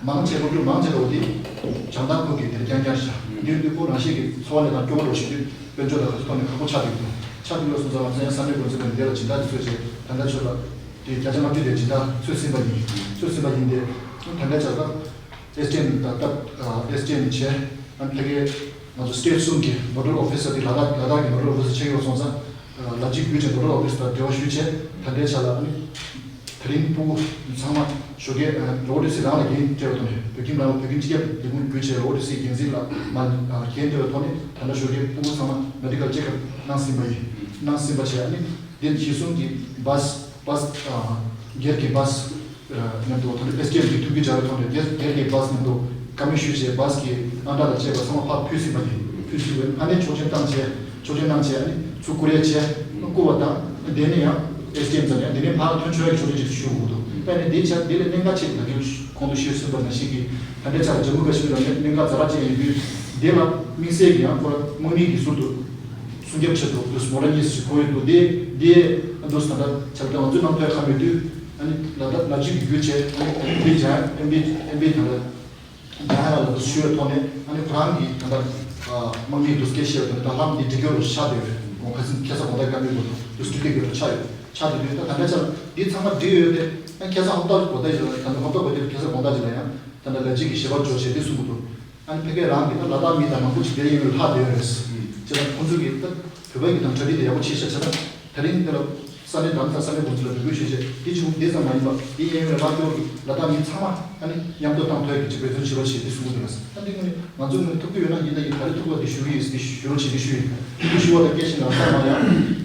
མང་ཆེ་སློབ་ཕྲུག་མང་ཆེ་རོགས་དེ་བྱང་ཐང་ཁུལ་གྱི་དེར་རྐྱང་རྐྱང་རེད་ཤག་འདིར་དུས་ཁོ་རང་ཤེས་ཀྱི་འཚོ་བ་ལས་དང་སྐྱོ་བོ་རོགས་ཞུ་དུས་དཔལ་འབྱོར་དང་ག་ཚོད་ཐོག་ནས་ཁག་པོ་ཆགས་འདུག་ཆགས་འདུག་ཡོད་སོང་ཙང་ང་ཚོ་ཡང་ས་གནས་འགོ་འཛིན་པ་འདི་ལ་སྦྱིན་བདག་དེ་ཚོས་བྱས་ད་ལྟ་ཆོས་ལ་དེ་བརྒྱ་ཆ་ལྔ་བཅུ་དེ་སྦྱིན་བདག་ཚོས་ཟིན་པ་ཡིན། ཚོས་ཟིན་པ་ཡིན་ཏེ་ད་ལྟའི་ཆ་ལ་ཨེས་ཌི་ཨེམ་ད་ལྟ་ཨེས་ཌི་ཨེམ་བྱས། ཨ་ནི་ཕ་གིའི་ང་ཚོ་སི་ཊེ་ཊི་གསུམ་གྱི་ནོ་ཌལ་ཨོ་ཕི་སར་དེ་ལ་དྭགས་ལ་དྭགས་ཀྱི་ནོ་ཌལ་ཨོ་ཕི་སར་ཆགས་ཡོད་སོང་ཙང་། ལ་རྒྱ་བརྒྱུད་བྱས་ནོ་ཌལ་ཨོ་ཕི་སར་དང་འབྲེལ་བ་ཞུས་བྱས། ད་ལྟའི་ཆ་ལ་ཨ་ནི་དེ་རིང་ཕྲུ་གུ་ཚང་མ་ཞོགས་ཀས་ལོ་ཨོ་ཏི་སི་རང་ལ་འགན་སྤྲད་པའི་ཐོག་ནས་བོད་ཁྱིམ་རང་ལ་བོད་ཁྱིམ་སྤྱི་ཁྱབ་ལས་ཁུངས་བརྒྱུད་བྱས་ལོ་ཨོ་ཏི་སི་འགན་འཛིན་ལ་མ་འགན་སྤྲད་པའི་ཐོག་ནས་ད་ལྟ་ཞོགས་ཀས་ཕྲུ་གུ་ཚང་མ་མེ་ཌི་ཀལ་ཅེ་ཀབ་གནང་ཟིན་པ་ཡིན། གནང་ཟིན་པ་བྱས་ཨ་ནི་དེ་གཞི་བཟུང་གི་བྷ་སི་བྷ་སི་སྒེར་གྱི་བྷ་སི། མཉམ་དུ་ད་ལྟ་ཨེས་ཀེ་ཨེམ་གྱི་ཐུགས་རྒྱུད་སྦྱར་བའི་ཐོག་ནས་སྒེར་སྒེར་གྱི་བྷ་སི་མཉམ་དུ་བཀའ་མོལ་ཞུས་བྱས་བྷ་སི་གི་ཨང་གྲངས་དང་བཅས་པ་ཚང་མ་ཕར་ཕུལ་ཟིན་པ་ཡིན། ཕུལ་ཟིན་པའི་ཕ་ནས་ཆོག་མཆན་བཏང་བྱས་ཆོག་མཆན་གནང་བྱས་ཨ་ནི་ཚུར་བསྐུར་ཡས་བྱས་བསྐུར་བ་དང་དེ་ནས་ཡང་ཨེས་ཀེ་ཨེམ་ཙམ་ཡང་དེ་ནས་ཕར་ཐོན་ཆོག་ཡས་ཀྱི་ཆོག་མཆན་ཅིག་ཞུ་དགོས་འདུག་དཔེར་ན་དེའི་ཆ་དེ་ལས་གནད་འགག་ཆེ་ད་གིན་གོང་དུ་ཞུས་ཟིན་པ་ནང་བཞིན་གྱི་ད་ལྟའི་ཆ་ལ་ཇམ་མུ་ཀ་ཤི་མིར་ལ་གནད་འགག་ཛ་དྲག་ཅན་ཡིན་དུས་དེ་ལ་དམིགས་བསལ་གྱི་ཡང་ཁོ་རང་དམག་མི་གི་ཟུར་དུ། སྲུང་སྐྱོབ་ཆེད་དུ་ལུས་མོ་ར་གཉིས་སུ་གོ་ཡོད་འདུག་དེ་དེ་ཨ་འདུག་ད་ལྟ་ཆ་ལ་ང་ཚོས་གནང་ཐོས་ཁ་མེད་དུས་ཨ་ནི་ལ་དྭགས་ལ་རྒྱུད་ཀྱི་རྒྱུད་བྱས་ཨ་ནི་ཨེམ་པི་ཇ་ཨེམ་པི་ཨེམ་པི་ད་ལྟ་ཇ་ཧ་ར་ལ་འདུག་ཞུ་བའི་ཐོག་ནས་ཨ་ནི་ཁོ་རང་གིས་ད་ལྟ་དམག་མིའི་འདུག་སྐད་བཤད་པ་དང་ད་ལམ་འདི་འགྲིག་གི་རུ་ཆགས་བསྡད་པས་ཁོང་ཁ་སང་ཁ་སང་དགོང་དག་བཀའ་མོལ་བར་དུ་འདུག་སྤྲུལ་སྐད་གི་རུ་ཆགས་ཡོད་ཆགས་བསྡད་དུས་ད་ད་ལྟ་ཆ་ལ་འདི་ཚང་མ་འགྲིག་ཡོད་དེ་ཨ་ཁ་སང་ཧོབ་ཏ་གོ་ད་ཡོད་ད་ལྟ་ཧོབ་ཏ་གོ་དེ་ཁ་སང་དགོང་དག་ཅིག་ལ་ཡང་ད་ལྟ་ལ་རྒྱུད་ཀྱི་ཞེ་པོ་འཇོག་བྱས་འདི་གསུང་གི་འདུག་ཨ་ནི་ཕ་གིར་རང་གི་ད་ལ་དྭགས་མི་དང་མང་པོ་ཅིག་དེ་ཡིན་ལ་ལྷག་བསྡད་ཡོད་རེད། བྱས་ཙང་ཁོང་ཚོས་ཀྱི་ད་བོད་པ་གི་དང་གྲ་སྒྲིག་དེ་ཡག་པོ་བྱས་ཤག་བྱས་ཙང་དེ་རིང་འདི་ལ་ས་གནས་དང་ས་ས་གནས་འགོ་འཛིན་ལ་འབོད་སྐུལ་ཞུས་བྱས་དེ་ཅིག་འདི་ཙམ་མ་ཡིན་པ་དེ་ཡིན་ལ་ལྷག་སྐྱོར་གྱི་ལ་དྭགས་མི་ཚང་མ་ཨ་ནི་མཉམ་དུ་བཏང་ཐོག་གི་ཅིག་འབད་བརྩོན་བྱེད་རོགས་བྱེད་དེ་གསུང་གི་འདུག་ལ་ཨ་འདི་ངོས་ནས་ང་ཚོའི་ངོས་ནས་ཐུབ་ཀྱི་ཡོད་ན་ཡིན་ད་ཡིན་ག་རེ་ཐུབ་པ་དེ་ཞུ་གི་ཡིན་ཟེར་ཞུ་རོགས་བྱེད་ཀྱི་ཞུ་ཡིན། དེ་ཞུ་བ་དང་སྐད་ཆ་ནང་ལ་མ་ཡང་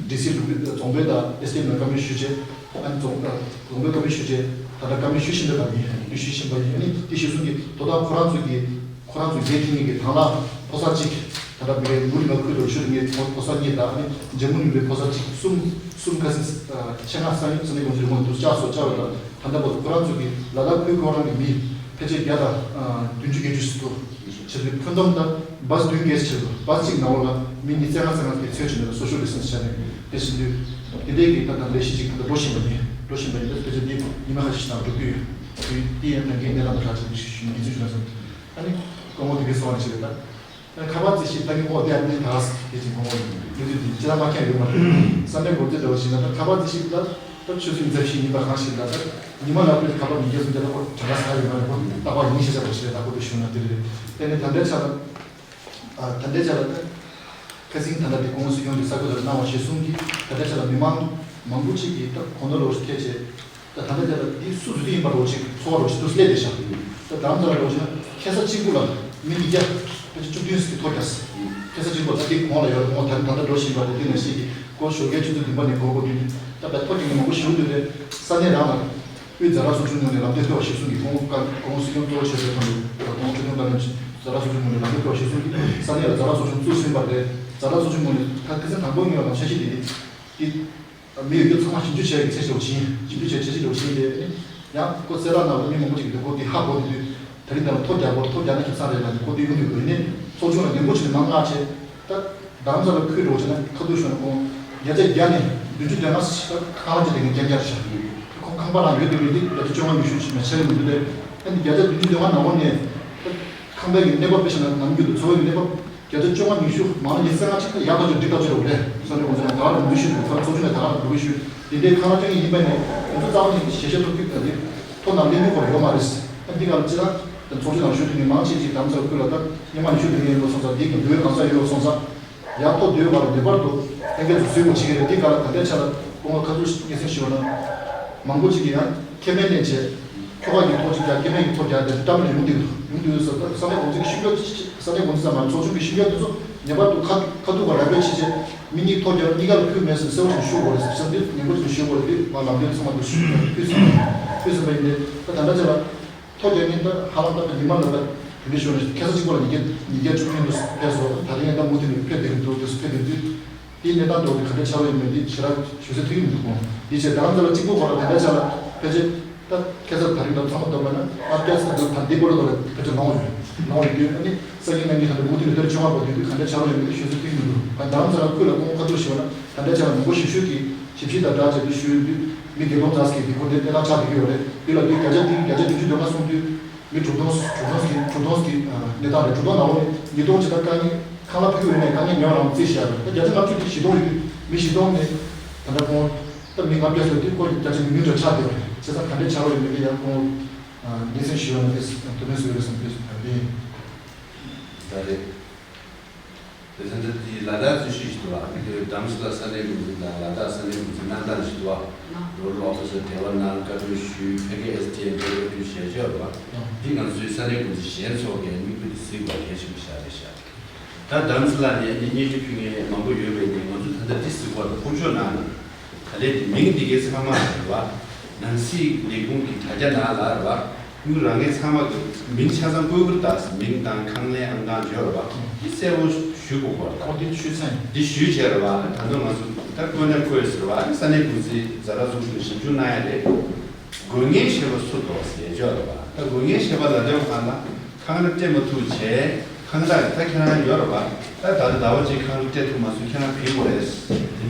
ཌི་སི་རྫོང་དཔོན་དང་ཨེ་སི་ཌི་ཨེམ་ལ་བཀའ་མོལ་ཞུས་བྱས་ཨ་ནི་རྫོང་རྫོང་དཔོན་བཀའ་མོལ་ཞུས་བྱས་ད་ལྟ་བཀའ་མོལ་ཞུ་བཞིན་པ་ཡིན། ཞུ་བཞིན་པ་ཡིན། ཨ་ནི་དེ་ཞུ་སོང་གི་དོ་བདག་ཁོ་རང་ཚོ་གི་ཁོ་རང་ཚོའི་འགན་འཁྱེར་མཁན་གྱི་དང་བླངས་ཕོ་གསར་གཅིག་ད་ལྟ་བི་ལའི་ལུ་རི་ལ་ཁུལ་དུ་ཤུལ་ངའི་ཕོ་ཕོ་གསར་གཉིས་དང་ཨ་ནི་ལྗང་མོ་ནུས་པའི་ཕོ་གསར་གཅིག་གསུམ་གསུམ་ཁ་སང་ཆེད་མངགས་ས་གནས་ས་གནས་དགོན་སྡེ་རི་མོ་དུ་བཅར་སོ་བཅར་བ་དང་ད་ལྟ་བར་དུ་ཁོ་རང་ཚོ་གིས་ལ་དྭགས་ཁུལ་ཁོ་རང་གི་མི་ཕལ་ཆེར་བརྒྱ་དང་བདུན་ཅུ་བརྒྱད་ཅུ་ཞིག་འདུག་ཆེད་དུ་ཁྱོན་བསྡོམས་དང་བྷ་སི་བདུན་བརྒྱད་ཆེད་དུ་བྷ་སི་གཅིག་ནང་ལོགས་ལ་མི་ཉི་ཤུ་རྩ་ལྔ་རྩ་ལྔ་དེ་ཚོས་ཆེད་དུ་སོ་ཤལ་ཌི་སི་ཊན་སི་བྱས་ནས་དེ་བཞིན་དུ་དེ་འདྲའི་གི་ད་ལྟ་ལས་གཞི་ཅིག་ད་ལྟ་འགྲོ་བཞིན་པ་ཡིན། འགྲོ་བཞིན་པ་ཡིན། ད་ཕལ་ཆེར་འདི་ཉི་མ་ཁ་ཤས་ཤིག་ནང་འགྲོ་གི་ཡོད། དེ་དེ་ཡང་ད་གིན་གནས་སྟངས་དང་ཁ་ཅིག་འདི་ཞུ་ཞུ་འདི་ཚོ་ཞུ་ན་སོང་། ཨ་ནི་སྐུ་ངོ་དེ་གའི་སོང་བ་ཞིག་རེད་ད། ཁ་པར་ཅིག་ཞིག་ད་ངས་འོ་དེ་ཨ་ནི་ད་ག་ཟེར་སྐད་ཅིག་ངོ་མ་ཡོད་དུས་དེ་ཅི་ལ་མ་ཁྱད་ཡོད་མ་རེད། བསམ་པའི་སྒོ་རྩེ་འདྲ་བ་ཞིག་ན་ད་ཁ་པར་ཅིག་ཞིག་ད་ད་ཆུ་ཚོད་འཛེམ་ཞིག་ཡིན་པ་གང་ཞིག་ད་ད་ཉི་མ་ལ་པོའི་ཁ་པར་མི་རྒྱབ་སོང་ད་ད་ཁོ་གྲངས་ཀ་ས་ཡོད་མ་རེད། ཁོ་རྟག་པར་ཡིན་ཤེས་བྱ་བ་ཞིག་རེད། ད་ཁོ་དེ་ཞུ་ན་དེ་རེད། དེ་ནས་ད་ལྟའི་ཆ་ལ་ད་ལྟའི་ཆ་ལ་ད་ཁ་སང་ད་ལྟ་དེ་ཁོང་སྲིད་སྐྱོང་གི་གསར་འགོད་པར་གནང་བ་ཞིག་གསུངས་ཀྱི་ད་ལྟའི་ཆ་ལ་མི་མང་མང་པོ་ཅིག་གིས་ད་གོ་ནོར་ལོག་ཐེབས་བྱས། ད་ད་ལྟ་དེ་ལ་འདི་སུ་ཟུར་དུ་ཡིན་པ་རོ་ཅིག་ཚོར་བ་རོ་ཅིག་ཏུ་སླེབས་བསྡད་ཤག་ད་དང་ཚ་རོ་ཅིག་ན་ཁ་ས་གཅིག་པུ་ལ་མི་ཉིས་བརྒྱ་ཕལ་ཆེར་བཅུ་བདུན་ཟིག་ཐོ་རྒྱག་ས། ཁ་ས་གཅིག་པུ་ད་འདི་གོང་ལ་ཡོད་རེད། ཁོང་ད་ད་ལྟ་འགྲོ་བཞིན་པ་རེད། དེ་ནང་བཞིན་གྱི་ཁོ་ཞོགས་ཀའི་ཆུ་ཚོད་བདུན་པ་ནས་འགོ་དགོས་དུས་ད་བལ་ཐོ་རྒྱག་མཁན་མང་པོ་ཞིག་འདུག་རེད། ས་གནས་རང་ལ་དབུས་ཛ་དྲག་ཚོགས་ཆུང་ངོས་ནས་ལམ་སྟོན་ཕེབས་པ་ཞིག་གསུང་གི་ཁོང་ཁོང་སྲིད་སྐྱོང་གཙོ་བོ་ཆེ་ཚོའི་ཐོག་ནས་ཁོང་ཁྲི་སྟོན་བཀའ་བློན་ཛ་དྲག་ཚོགས་ཆུང་ངོས་ནས་ལམ་སྟོན་ཕེབས་པ་ཞིག་གསུང་གི་ས་གནས་ལ་ཛ་དྲག་ཚོགས་ཆུང་བཙུགས་ཟིན་པ་རེད། ཛ་དྲག་ཚོགས་ཆུང་ངོས་ནས་ད་ཁ་སང་དང་པོ་ཉིད་ལ་ང་འཆར་གཞི་དེ་དེ། མི་ཡོད་རྒྱུ་ཚང་མ་ཞིབ་འཇུག་བྱས་ཀྱི་ཚེ་ཞོག་ཕྱིན། ཞིབ་འཇུག་བྱས་ཚེ་ཞོག་ཕྱིན་ཏེ། ཡང་ཁོ་གསལ་བསྒྲགས་གནང་བ་མི་མང་པོ་ཅིག་གིས་ཁོ་དེ་ཧ་གོ་དེ་དུས། དེ་རིང་ད་ལ་ཐོ་རྒྱག་དགོས། ཐོ་རྒྱག་ན་ཁྱོད་ཚར་རེད་ལབ་ནས་ཁོ་དེ་ཡོང་དུས་དགོས་ནས། ཚོགས་ཆུང་ལ་འདེམས་བསྐོ་བྱས་ནས་མང་ང་ཆེ། ད་རྡ་རམ་ས་ལ་ཁུལ་འགྲོ་བྱས་ན་ཁ་ཐུག་ཤོར་ན་ཁོང་བརྒྱ་ཆ་བརྒྱ་ནས་བདུན་ཅུ་དོན་ལྔ་ཁང་ལ་ཅི་དེ་ངས་རྒྱ་རྒྱ་ཤར། ཁོང་ཁང་པ་རང་ཡོད་དུས་རེད་དེ་བརྒྱ་ཆ་བཅོ་ལྔ་ཉི་ཤུ་ཞིག་མ་ཆེ་མི་འདུག་སྟེ། ཨ་ནི་བརྒྱ་ཆ་བདུན་ཅུ་དོན་ལྔ་ནང་ལོགས་ནས་ཁང་པའི་གི་གནས་བབ་དཔེ་བཞག་ན་ནམ་རྒྱུན་དུ་འཚོ་བའི་གནས་བབ། བརྒྱ་ཆ་བཅོ་ལྔ་ཉི་ཤུ་མང་ན་ཉི་ཤུ་རྩ་ལྔ་ཅིག་ཡག་ཐག་ཆོད་འགྲིག་ཐག་ཆོད་རེད། ས་གནས་འགོ་འཛིན་ལ་ད་ག་ལ་འགྲོ་གི་ཞུ་དགོས། ཚོགས་ཆུང་ནས་ད་ག་ལ་འགྲོ་གི་ཞུ། དེ་འདྲའི་ཁང་གླ་སྤྲོད་མཁན་ཡིན་པ་ནས་ང་ཚོ་རྩ་བ་ནས་ཞལ་བཞེས་ཐོབ་རྒྱུ་དང་དེ་ཐོ་ནང་ལེན་རྒྱུ་སྐོར་ཡོད་མ་རེད། ཨ་འདི་ག་ལ་ཅི་ལ་ཚོགས་ཆུང་ནང་ཞུ་དུས་ནས་མང་ཆེ་ཅིག་དམ་ཚགས་ཁུལ་ལ་ད་སྙེ་མ་ཉི་ཤུ་དོན་ཡོད་པ་སོང་ཙང་དེ་གི་འདོད་གང་ས་ཡོད་པ་སོང་ཙང་། ཡག་ཐོག་འདོད་པ་ལ་ངེས་པར་དུ་ལྷན་རྒྱས་ཚོ་བཟོས་དགོས་བྱེད་ཀྱི་རེད། འདི་ག་ལ་ད་ལྟའི་ཆ་ལ་སྐུ་ངོ་ཁ་ཐུག་སྙན་སེང་ཞུས་པ་ན། མང་པོ་ཅིག་གིས་ཡང་ཁེ་ཕན་ལེན་བྱས། ཁྱོ་ག་གི་ཐོ་གཅིག་རྒྱག་ཁེ་ཕན་གྱི་ཐོ་རྒྱག་དེ་ཏམ་ལ་ཡོང་དུས་ཡོང་དུས་ས་ས་གནས་འགོ་འཛིན་གྱི་ཤུགས་རྒྱག་ས་གནས་འགོ་འཛིན་ཙམ་མ་རེད། ཚོགས་ཆུང་གི་ཤུགས་རྒྱག་དེ་ཚོ་ངེས་པར་དུ་ཁ་ཁ་ཐུག་ག་ར་སྤེལ་བྱས་བྱས་མི་གཉིས་ཐོ་རྒྱག་གཉིས་ཀ་ལ་ཕུལ་མེད་ཟེར་གསལ་པོ་ཞིག་ཞུ་དགོས་རེད་ཟེར་འདི་ངེས་པར་དུ་ཞུ་དགོས་རེད། འདི་ང་ལམ་སྟོན་ཚང་མ་དུ་ཞུ་ཕུལ་ཟིན་ཕུལ་ཟིན་པ་ཡིན་ཏེ། ད་ད་ལྟ་ཆ་ལ། ཐོ་རྒྱག་མཁན་ད་ཧ་ལམ་ད་ཉི་མ་ལ་ད་དེ་འདྲ་ཞུ་ན་ཁ་སང་གཅིག་པོ་ལ་ཉིས་བརྒྱ་ཉིས་བརྒྱ་བཅུ་བདུན་དུ་ཕེབས་སོང་། ད་རིང་ད་མུ་མཐུད་ནས་ཕེབས་བསྡད་ཀྱི་འདུག་དེ་ཚོ་ཕེབས་བསྡད་དུས། དེའི་གནས་སྟངས་ཐོག་ནས་ག་འདྲ་ཆགས་ཡོད་མེད་འདི་ཞེ་དྲག་ཞུ་ས་ཐུག་གི་མི་འདུག་གོ། དེ་བྱས་ད་ང་ཚོ་ལ་གཅིག་པོ་གོ་ལ་ད་ལྟ་ཆ་ལ་ཕལ་ཆེར་ད་ཁ་སང་ད་རིང་ད་ཚང་མ་བསྡོམས་པ་ན་ལྔ་བརྒྱ་ཙམ་འདུག་ད་འདི་པོ་ལ་ད་ལ་ཕལ་ཆེར་ལོངས་ཡོད་ལོངས་ཡོད་དུས། ཨ་ནི་ས་ཡིན་ན་ངས་ད་ལྟ་མུ་མཐུད་ནས་ད་ལྟ་ཆུང་བ་པོ་དེ་དུས་ག་འདྲ་ཆགས་ཡོད་མེད་འདི་ཞུ་ས་ཐུག་གི་མི་འདུག་ད་ང་ཚོ་ལ་ཁུལ་ལ་ཁོང་ཁ་ཐུག་ཞུ་བ་ན་ད་ལྟ་ཆ་ལ་མི་མགོ་ཞིབ་ཞུ་གི་ཞིབ་ཕྱི་དང་སྦྲགས་བྱས་ཏེ་ཞུ་ཡོང་དུས། མི་བརྒྱད་སྟོང་ཙམ་ཞིག་གིས་ཁོ་འདྲའི་གནས་སྟངས་ཆགས་བསྡད་ཀྱི་ཡོད་རེད། དེ་ལ་དུས་བརྒྱ་ཆ་དེ་བརྒྱ་ཆ་བདུན་ཅུ་དོན་ལྔ་སོང་དུས་མི་དྲུག་སྟོང་དྲུག་སྟོང་ཞིག་དྲུག་སྟོང་ཞིག་གནས་སྟངས་རེད། དྲུག་སྟོང་ནང་ལོགས་ནས་ཉིས་སྟོང་ཅིག་ད་དཀའ་ངལ་ཁང་གླ་ཕུལ་གྱི་ཡོད་མེད་དཀའ་ངལ་ཉོ་རང་རྩིས་བཞག་རེད། ད་བརྒྱ་ཆ་ལྔ་བཅུ་དེ་བཞི་སྟོང་ཡོད་དུས་མི་བཞི་སྟོང་ནས་ད་ལྟ་ཁོང་ད་མི་ལྔ་བརྒྱ་ཟེར་དུས་ཁོ་བརྒྱ་ཆ་ཉུང་ཉུང་འདྲ་ཆགས་བསྡད་པ་རེད། བྱས་ཙང་ག་འདྲས་ཆགས་ཡོད་མེད་དེ་ཡང་ཁོང་སྙན་སེང་ཞུ་ཡོང་ན་དེ་དོ་ནས་བཟོས་རེད་བསམ་དེ་ད་རེད། ད་རེད། དེ་ཚོ་འདི་དེའི་ལ་དྭགས་རྩིས་ཞུ་ཞིག་འདུག་ཨ། དེ་རྡ་རམ་ས་ལ་ས་གནས་འགོ་འཛིན་དང་ལ་དྭགས་ས་གནས་འགོ་འཛིན་གནང་སྟངས་ཞིག་འདུག་ཨ། ནོ་ཌལ་ཨོ་ཕི་སར་འབྲེལ་བ་གནང་། བཀའ་འཁྲོལ་ཞུས། ཕ་གི་ཨེ་སི་ཌི་ཨེམ་འབྲེལ་བ་ཞུས་བྱས་ཆོག་རེད་པ། འདི་ང་ཚོའི་ས་གནས་འགོ་འཛིན་གཞན་ཚོ་གིས་དམིགས་བུ་དེ་གཟིགས་པ་གལ་ཆེན་པོ་ཤར་རེད་ཤག། ད་རྡ་རམ་ས་ལ་ནས་ནི་སྙན་ཞུ་ཕུལ་མཁན་མང་པོ་ཡོད་པས་ནི་ང་ཚོ་ད་ལྟ་འདི་གཟིགས་པར་དཔུང་འཇོག་གནང་ནས། ད་ལན་དེ་མིང་འདི་གའི་ཚང་མ་རེད་བ། ནང་སྲིད་ལས་ཁུངས་ཀྱི་དྲ་རྒྱ་ནང་ལ་རེད་བ། དངུལ་རང་ངེས་ཚང་མ་གི་མིང་ཆ་ཚང་བཀོད་དགོས་རེད། ད་མིང་དང་ཁང་གླའི་ཨང་གྲངས་ཡོད་རེད་བ། འདི་གསལ་པོ་ཞུ་དགོས་པ་རེད། ཁོ་འདི་ཞུས་ཚར། འདི་ཞུས་བྱས་རེད་བ། ད་དུང་ང་ཚོ་ད་བཀོད་ན་བཀོད་ཟེར་བ། ས་གནས་འགོ་འཛིན་ཛ་དྲག་ཚོགས་ཆུང་ཞིབ་འཇུག་གནང་ཡ་རེད། དགོས་ངེས་ཞེས་པ་སུ་འདུག་ཟེར་ཡ་ཅིག་ཡོད་རེད་བ། ད་དགོས་ངེས་ཞེས་པ་ལ་ལྟོས་གང་ལ། ཁང་གླ་སྤྲད་མ་ཐུབ་བྱས། ཁང་གླ་ད་ཁྱེད་རང་ཡོད་རེད་པ། ད་ད་ལྟ་ཟླ་བ་གཅིག་ཁང་གླ་སྤྲད་ཐུབ་མ་སོང་། ཁྱེད་རང་བྲིས་དགོས་རེད།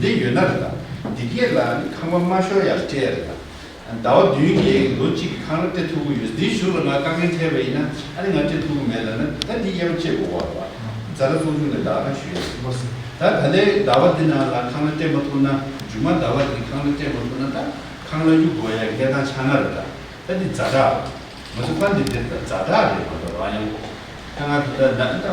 དེ་འདྲས་ཡོད་ན་རེད། ད་འདི་གས་ལ་ནི་ཁང་པ་མ་ཤོར་ཡག་སྤྲད་རེད། ད་ཟླ་བ་བདུན་གྱི་ལོ་གཅིག་གི་ཁང་གླ་སྤྲད་ཐུབ་ཀྱི་ཡོད། འདིའི་གཞུག་ལ་ང་དཀའ་ངལ་འཕྲད་པ་ཡིན་ན་ཨ་ནི་ང་སྤྲད་ཐུབ་ཀྱི་མེད་ལབ་ན། ད་འདི་དབྱེ་བ་ཕྱེ་དགོས་པ་རེད་པ། ཛ་དྲག་ཚོགས་ཆུང་ནས་ད་ག་ཞུས་ཡོད། ད་ད་ལྟའི་ཟླ་བ་འདི་ནང་ལ་ཁང་གླ་སྤྲད་མ་ཐུབ་ན་མཇུག་མ་ཟླ་བ་འདིའི་ཁང་གླ་སྤྲད་མ་ཐུབ་ན་ད། ཁང་གླ་རྒྱུ་དགོས་ཡ་གནས་སྟངས་ཆགས་ན་རེད། ད་ད་འདི་ཛ་དྲག་རེད། ང་ཚོ་ཕར་འདི་འདིར་ད་ཛ་དྲག་རེད་མ་གཏོགས་རང་ཡང་ཁ་ང་ད་ད་ད་ད་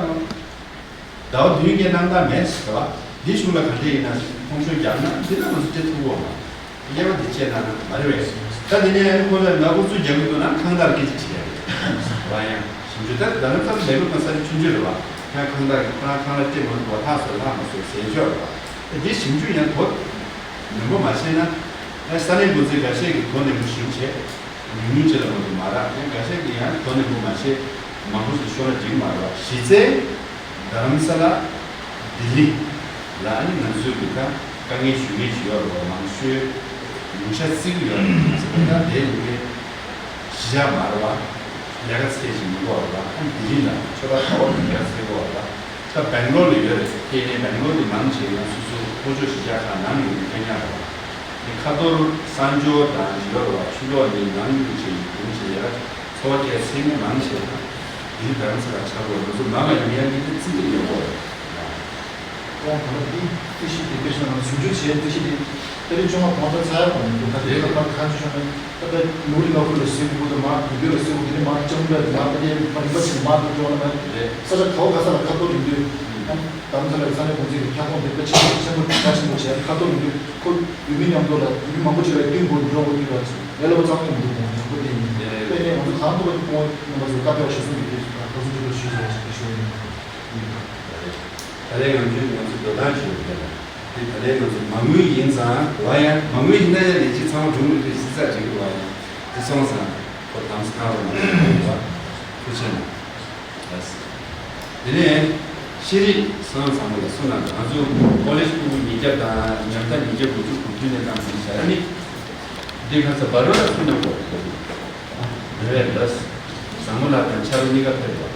ཟླ་བ་བདུན་གྱི་གནང་སྟངས་མེད་ཟེར་བ། འདི་གཞུག་ལ་ག་འདྲ་ཡིན་ན་ཁོང་ཚོས་རྒྱག་ན་འདི་ལ་ང་ཚོ་སྤྲད་ཐུབ་ཀྱི་ཡོད་མ་རེད། དབྱེ་བ་འདི་ཕྱེ་ན་ན་མ་རེད་པས། ད་འདི་ནས་ཨ་ནི་ཁོ་ལ་ང་ཁོ་ཚོས་རྒྱག་གི་འདུག་ན་ཁང་གླར་སྐད་ཆ་དྲིས་ཡ་རེད། རང་ཡང་ཞིབ་འཇུག་ད་ད་ནི་ད་ལས་ཀ་གང་ས་ནས་ཆུང་ཆུང་རེད་བ། ཡང་ཁང་གླ་ཁང་ཁང་གླ་སྤྲད་མ་ཐུབ་པ་ལྷག་སོང་ལྷག་མ་སོང་ཟེར་ཆོག་རེད་བ། ད་འདི་ཞིབ་འཇུག་ཡང་དོ་ནན་པོ་མ་བྱས་ན། ཡང་ས་གནས་འགོ་འཛིན་འགའ་ཤས་ཀྱིས་དོ་ནན་པོ་ཞིབ་བྱས། ཉུང་ཉུང་ཅིག་ལ་མ་གཏོགས་མ་རག་ཡང་འགའ་ཤས་ཀྱིས་ཡང་དོ་ནན་པོ་མ་བྱས། མང་པོ་ཞིག་ཤོར་ན་འགྲིག་མ་རེད་བ། གཞི་རྩའི་རྡ་རམ་ས་ལ་ལྡི་ལི་ལ་ཨ་ནི་ང་ཚོའི་གི་ད་དཀའ་ངལ་ཞུ་མཁན་ཞིག་ཡོད་རེད་བ། མང་ཤོས་ཉུང་ཤས་བརྩི་གི་ཡོད་རེད་ཟེར་བ། ད་དེ་ཡིན་པའི་གཞི་བཞག་མ་རེད་བ། ལས་ཀ་ཚད་ཅིག་མི་འགྲོ་བ་རེད་བ། ཨ་ནི་ལྡི་ལི་ལ་ཆོ་ག་ག་བ་གི་ལས་ཀ་ཚད་འགྲོ་བ་རེད་བ། ད་སྦེང་ལོར་ལ་ཡོད་རེད། དེ་ནས་སྦེང་ལོར་དེ་མང་ཆེ་ཡང་སོ་སོ་ལྷོ་ཕྱོགས་གཞིས་ཆགས་ཁག་ནང་ཡོད་མཁན་ཡང་རེད། དེ་ཁ་ཐོར་གསང་སྦྱོར་དང་ཡོད་རེད་བ། ཆུ་ལོག་ནི་ནང་ཡོད་ཅེས་ཡོད་ཅེས་ཡར་འཚོ་བ་སྐྱེལ་ཚེ་ནས་མང་ཆེ་དང་དེ་རིང་བེང་ས་ལ་ཆགས་དགོས། ང་ཚོ་མ་མ་ཡིན་ཡང་འདི་འདྲ་བརྩི་འདོད་ཡོད་རེད། ཁོང་གོང་འདི་རྩིས་གཞི་དེ་དཔེ་བཞག་ན་ཞིབ་འཇུག་བྱས་རྩིས་གཞི་དེ་ཏ་རིག་བཅོ་ལྔ་གོང་ཚ་ཚ་ཡག་པ་མི་འདུག་ཁ་དེ་ལ་ཁ་ཁ་ཆུ་ཆུ་ནས་ད་ལྟ་ནོར་ལི་ལ་ཁུལ་ལ་སེ་གོ་དང་མ་དུས་འགྱུར་ལ་སེ་གོ་དེ་ནས་མ་ལྕང་སྦྲ་དེ་མ་ད་དེ་མ་རིམ་པ་ཆེ་མ་དུ་འགྲོ་ན་མ་རེད། ས་ཆ་ག་བ་ག་ས་ལ་ཁ་ཐོར་ཡིན་དུས་ཨ་ནི་དམ་ས་ལ་ས་གནས་གོང་ཚད་ཀྱི་ཁྱབ་ཁོངས་དེ་དཔེ་ཆེན་པོ་ཆེན་པོ་ཁ་ཆེན་པོ་བྱས་ཁ་ཐོར་ཡིན་དུས་ཁོ་ཡུལ་མི་མཉམ་དུ་ལ་ཡུལ་མི་མང་པོ་ཅིག་ལ་བསྟུན་དགོས་འགྲོ་དགོས་དུས་ལ་ལས་སླ་པོ་ཙམ་ཡང་མི་འདུག་ཁོང་ཚོ་དེ་ཡིན་དཔེ་ནས་ང་ཚོ་གང་ཐུབ་པ་ཁོང་རྣམ་པ་ཚོ་བཀའ་ཕེབས་ཞུ་གསུང་གི་དུས་སུ་ཁོ་ཚོ་ཅིག་ལ་ཞུས་ཟེར་ཞུ་ཡིན། ད་རེས་ང་ཚོས་ང་ཚོའི་འགྲོ་སྟངས་ཞིག་ཡོད་པ་དེ་ད་རེས་ང་ཚོ་མ་དངུལ་ཡིན་ཙང་བ་ཡང་མ་དངུལ་ཡིན་ན་ཡང་ལས་བྱེད་ཚང་མ་འགྲོ་མི་ཐུབ་ཟི་ཙག་བྱེད་དགོས་བ་ཡང་དེ་སོང་ཙང་ཁོ་དམ་སྲི་གནང་རོགས་གནང་ཞུ་དགོས་པ་ཐུགས་ཆེ་གནང་། དེ་ནས་ ཤེས་རིག་སང་བཟང་པོ་ལ་གསུངས་ན། ང་ཚོ་ཀོ་ལེཇ་ཕྲུ་གུ་ཉིས་བརྒྱ་དང་ཉམ་ཐག་ཉིས་བརྒྱ་དགུ་བཅུ་གོ་བདུན་ནས་བཏང་ཟིན་བྱས་ནི། འདི་ག་ཚོད་བར་རོ་ལ་གསུངས་ན་གོ། རེད་ལགས། བཟང་མོ་ལགས་དང་ཆ་རོགས་གཉིས་ཀ་ཕེབས་པ། དཀའ་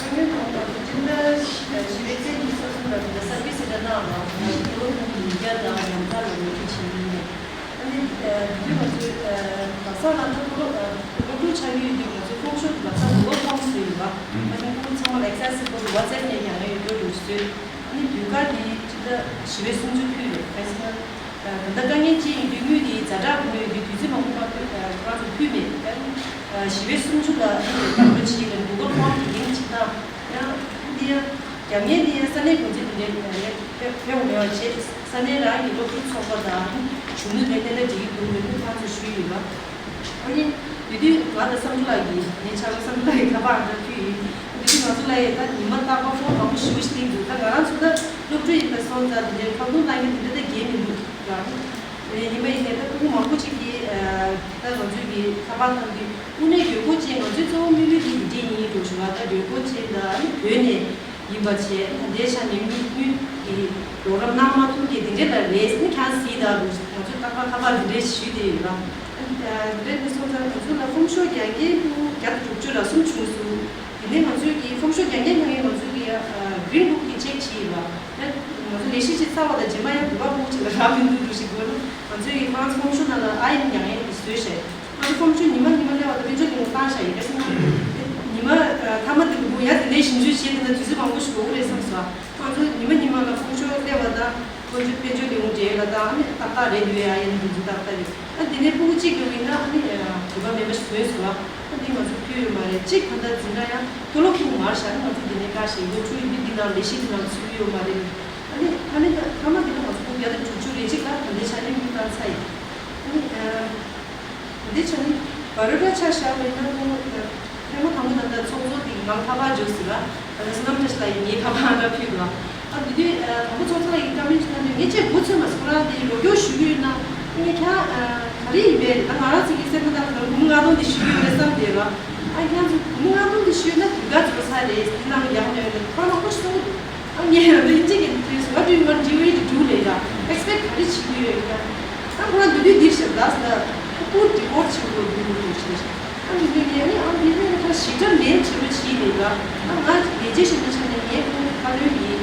ངལ་དང་པོ་དེ་སྤྱི་ཟླ་བཞི་པའི་ཚེས་ཉི་ཤུ་རྩ་གསུམ་ལ་དེ་འདྲ་གསར་འགྱུར་ཞིག་བཏང་གནང་བ། ང་ཚོ་ལོ་ཉིས་བརྒྱ་དང་ཉམ་ཐག་ལ་ངོ་སྤྲོད་བྱེད་ཀྱི་ཡིན། ཨ་ནི་དེ་དུས་ང་ཚོས་ལྷ་ས་ལ་ད་སློབ་སློབ་ཕྲུག་ཆགས་ཀྱི་ཡོད་དུས་ང་ཚོའི་ཁོང་ཤོག་ལྷ་ས་Google Forms་ཡོད་པ། ཨ་ནི་ཁོང་ཚང་མ་ལ་accessible WhatsApp་ནས་ཡང་ཡང་ཡོད་རྒྱུ་རུ་བཟོས། ཨ་ནི་དུས་བཀག་དེ་སྤྱི་ཟླ་བཞི་པའི་སུམ་ཅུ་ཕུལ་རེད། ག་རེ་ཟེར་ན། ད་ལྟ་དཀའ་ངལ་ཅི་ཡིན་དུས་དངུལ་དེ་ཛ་དྲག་དགོས་ཡོད་དུས་དུས་ཚོད་མང་པོ་མ་ཕུལ་ཁོ་རང་ཚོ་ཕུལ་མེད། ཨ་ནི་བཞི་པའི་སུམ་ཅུ་ལ་ཨ་ནི་ལམ་ལྷོང་བྱེད་ཀྱི་Google Form་དེ་འདེང་བྱེད་སྟངས་ཡང་འདི་ཡང་རྒྱབ་གཉེར་དེ་ཡང་ས་གནས་འགོ་འཛིན་དེ་འདྲའི་ཕེབས་ཡོང་མེད་པ་བྱས། ས་གནས་རང་གི་སློབ་ཕྲུག་ཚོགས་པ་དང་གཞོན་ནུ་དེ་འདྲ་འབྲེལ་གྱི་འདུག་མི་འདུག་ཁོང་ཚོས་ཞུས་ཡོད་པ། ཨ་ནི་དེ་དུས་ང་དང་བསམ་འགྲུབ་ལགས་ཀྱིས། ངའི་ཕྱག་རོགས་བསམ་འགྲུབ་ལགས་ཀྱིས་ཁ་པར་ཨང་གྲངས་ཕུལ་ཡིན། དེ་དུས་ང་ཚོ་ལ་ཡང་ད་ཉི་མ་རྟག་པར་ཕོན་མང་པོ་ཞེ་པོ་ཞིག་སླེབས་འདུག་ད་ང་རང་ཚོ་ད་སློབ་ཕྲུག་ཡིན་པ་སོང་ཙང་དེ་འདྲའི་ཁ་རྡུང་བཏང་མཁན་དེ་འདྲ་ད་རྒྱས་མི་འདུག་ཡང་ཡིན་པ་ཡིན་ནའི་ད་ཕྲུ་གུ་མང་པོ་ཅིག་གིས་ད་ང་ཚོའི་གི་ཁ་པར་བཏང་དུས་དངོས་གནས་དགོས་མཁོ་ཅན། ང་ཚོའི་གཙོ་བོ་དམིགས་ཡུལ་དེ་འདི་འདྲས་ཡིན་འགྲོ་ཞུ་བ། ད་དགོས་མཁོ་ཅན་ད་ཨ་ནི་བོད་ནས་ཡིན་པ་བྱས། ད་ལྟའི་ཆ་ནས་དངུལ་དངུལ་གྱི་རོགས་རམ་གནང་མ་ཐུབ་མཁན་དེ་འདྲས་ལ་རེད། ནི་ཁྱང་སྲིད་ད་རུ་ང་ཚོ་རྟག་པར་ཁ་པར་འདི་འདྲས་ཞུས་བསྡད་ཡོད་ར། ཨ་ནི་དེ་འདྲས་འདི་སོང་ཙང་ང་ཚོ་ལ་ཕོམ་ཤོག་རྒྱག་མཁན་ཕྲུ་གུ་བརྒྱ་དང་དྲུག་ཅུ་རེ་གསུམ་བྱུང་སོང་། དེ་ནས་ང་ཚོས་ཀྱི་ཕོམ་ཤོག་རྒྱག་མཁན་ཁ་ངས་ང་ཚོས་ཀྱི་Green Book་གི་ཅེག་བྱས་ཡོད་ར། ཡང་ང་ཚོ་ལས་གཞི་ཅིག་བསགས་པ་དང་རྗེས་མ་ཡང་བོད་པ་ཕྲུ་གུ་ཅིག་ལ་རག་མི་འདུག་འདུག་ཞིག་དགོས་ན། ང་ཚོས་ཀྱི་ཁོ་རང་ཚོ་ཕོམ་ཤོག་ནང་ལ་ཨ་ཡིན་རྒྱག་མཁན་དེ་བཟོས་བཞག་ང་ཚོ་ཕོམ་ཆུ་ཉི་མ་ཉི་མ་སླེབས་པ་དང་དཔལ་འབྱོར་ལས་ཁུངས་བཏང་བཞག་ཡིན། གལ་སྲིད་ན་ཉི་མ་མཐའ་མ་དེ་གི་འདུག་ཡ་དེ་ནས་ཞིབ་འཇུག་བྱས་དེ་ན་དུས་ཚོད་མང་པོ་ཞིག་འགོར་གི་རེད་བསམ་སོང་། ང་ཚོ་ཉི་མ་ཉི་མ་ལ་ཕོམ་ཆུ་སླེབས་པ་དང་དཔལ་འབྱོར་དཔལ་འབྱོར་ལས་ཁུངས་འབྲེལ་ཡོད་ལ་དང་ཨ་ནི་ཏག་ཏག་རེད་འདུག་ཡ། ཡ་ནི་དུས་ཚོད་ཏག་ཏག་རེད། ཨ་དེ་ནས་ཕྲུ་གུ་གཅིག་གི་ཡིན་ན་ཨ་ནི་བོད་པ་མེད་པ་ཞིག་བཟོས་སོང་། ཨ་དེ་ང་ཚོ་ཕུལ་ཡོད་མ་རེད། གཅིག་ད་ལྟ་འཛིན་གྲྭ་ཡང་མཐོ་སློབ་ཁུལ་མར་བཞག་ན་ང་ཚོ་དེ་ནས་བཀག་བཞག་ཡོད། ཕྲུ་གུ་ཡིན་དུས་འདི་ནང་ལས་གཞི་འདི་ནང་ཚུད་ཀྱི་ཡོད་མ་རེད། ཨ་ནི་ཨ་ནི་ད་མཐའ་མ་དེ་ལ་ང་ཚོ་ཕྲུ་གུ་བརྒྱ་དང་དྲུག་ཅུ་རེ་གཅིག་ལ་ད་ལྟའི་ཆ་ནས་དངུལ་བཏང་ཚར་ཡིན། ཨ་ནི། འདི་ཆ་ནི་བ་རོ་ཊ་ཆ་བཞག་པ་ཡིན་ན་ཁོང་ཐེངས་མ་དང་པོ་ད་ལྟ་ཚོགས་གཙོ་དེ་ང་ལ་ཁ་པར་བརྗོད་ཟེར་བ། ད་ལྟ་བསོད་ནམས་བཀྲ་ཤིས་ལགས་ཀྱིས་ངའི་ཁ་པར་ཨང་གྲངས་ཕུལ་འདུག་ཨ་དེ་དུས་དང་པོ་ཚོགས་གཙོ་ལགས་ཀྱིས་བཀའ་མོལ་ཞིག་གནང་དུས་ངས་ཅིག་མགོ་ཚོས་མ་སོང་། ཁོ་རང་དེ་རོགས་སྐྱོར་ཞུ་གི་ཡོད་ན་ངས་ཁྱང་ག་རེ་ཡིན་པས། ད་ང་རང་ཚོ་གི་སེམས་ཁ་ནང་ལ་སྒོར་མོ་ལྔ་སྟོང་དེ་ཞུ་གི་ཡོད་རེད་བསམ་བསྡད་ར། ཨ་ཁྱང་ཚོ་སྒོར་མོ་ལྔ་སྟོང་དེ་ཞུས་ན་དུས་བཀག་ཚོ་ཚར་རེད། དེ་ནང་ཡག་མེད་རེད། ཁོ་རང་མང་པོ་ཞིག་གསུངས་འདུག་ཨ་ངས་ཡང་དེ་གཅིག་གི་དུས་སུ་what do you want D O E to do ལས་ཀ་expect ག་རེ་བྱེད་ཀྱི་ཡོད་ཀྱང་། ཨ་ཁོ་རང་འདི་དུས་འདིར་ཞབས་དག་ལ་ཁོ་ཁོ་report བྱེད་དགོས་འདུག་འདུག་ཞེས། ཨ་འདི་དུས་ངས་ནི་ཨ་འདི་ནས་ཁོ་ཞིབ་ཕྲ་mail བྱེད་རོགས་བྱེད་ལས་ཀ། ཨ་ང་ལས་བྱེད་ཞིག་ཏུ་ཆ་ནས་ངས་ཁོ་ཁ་ལོན་ཡིན།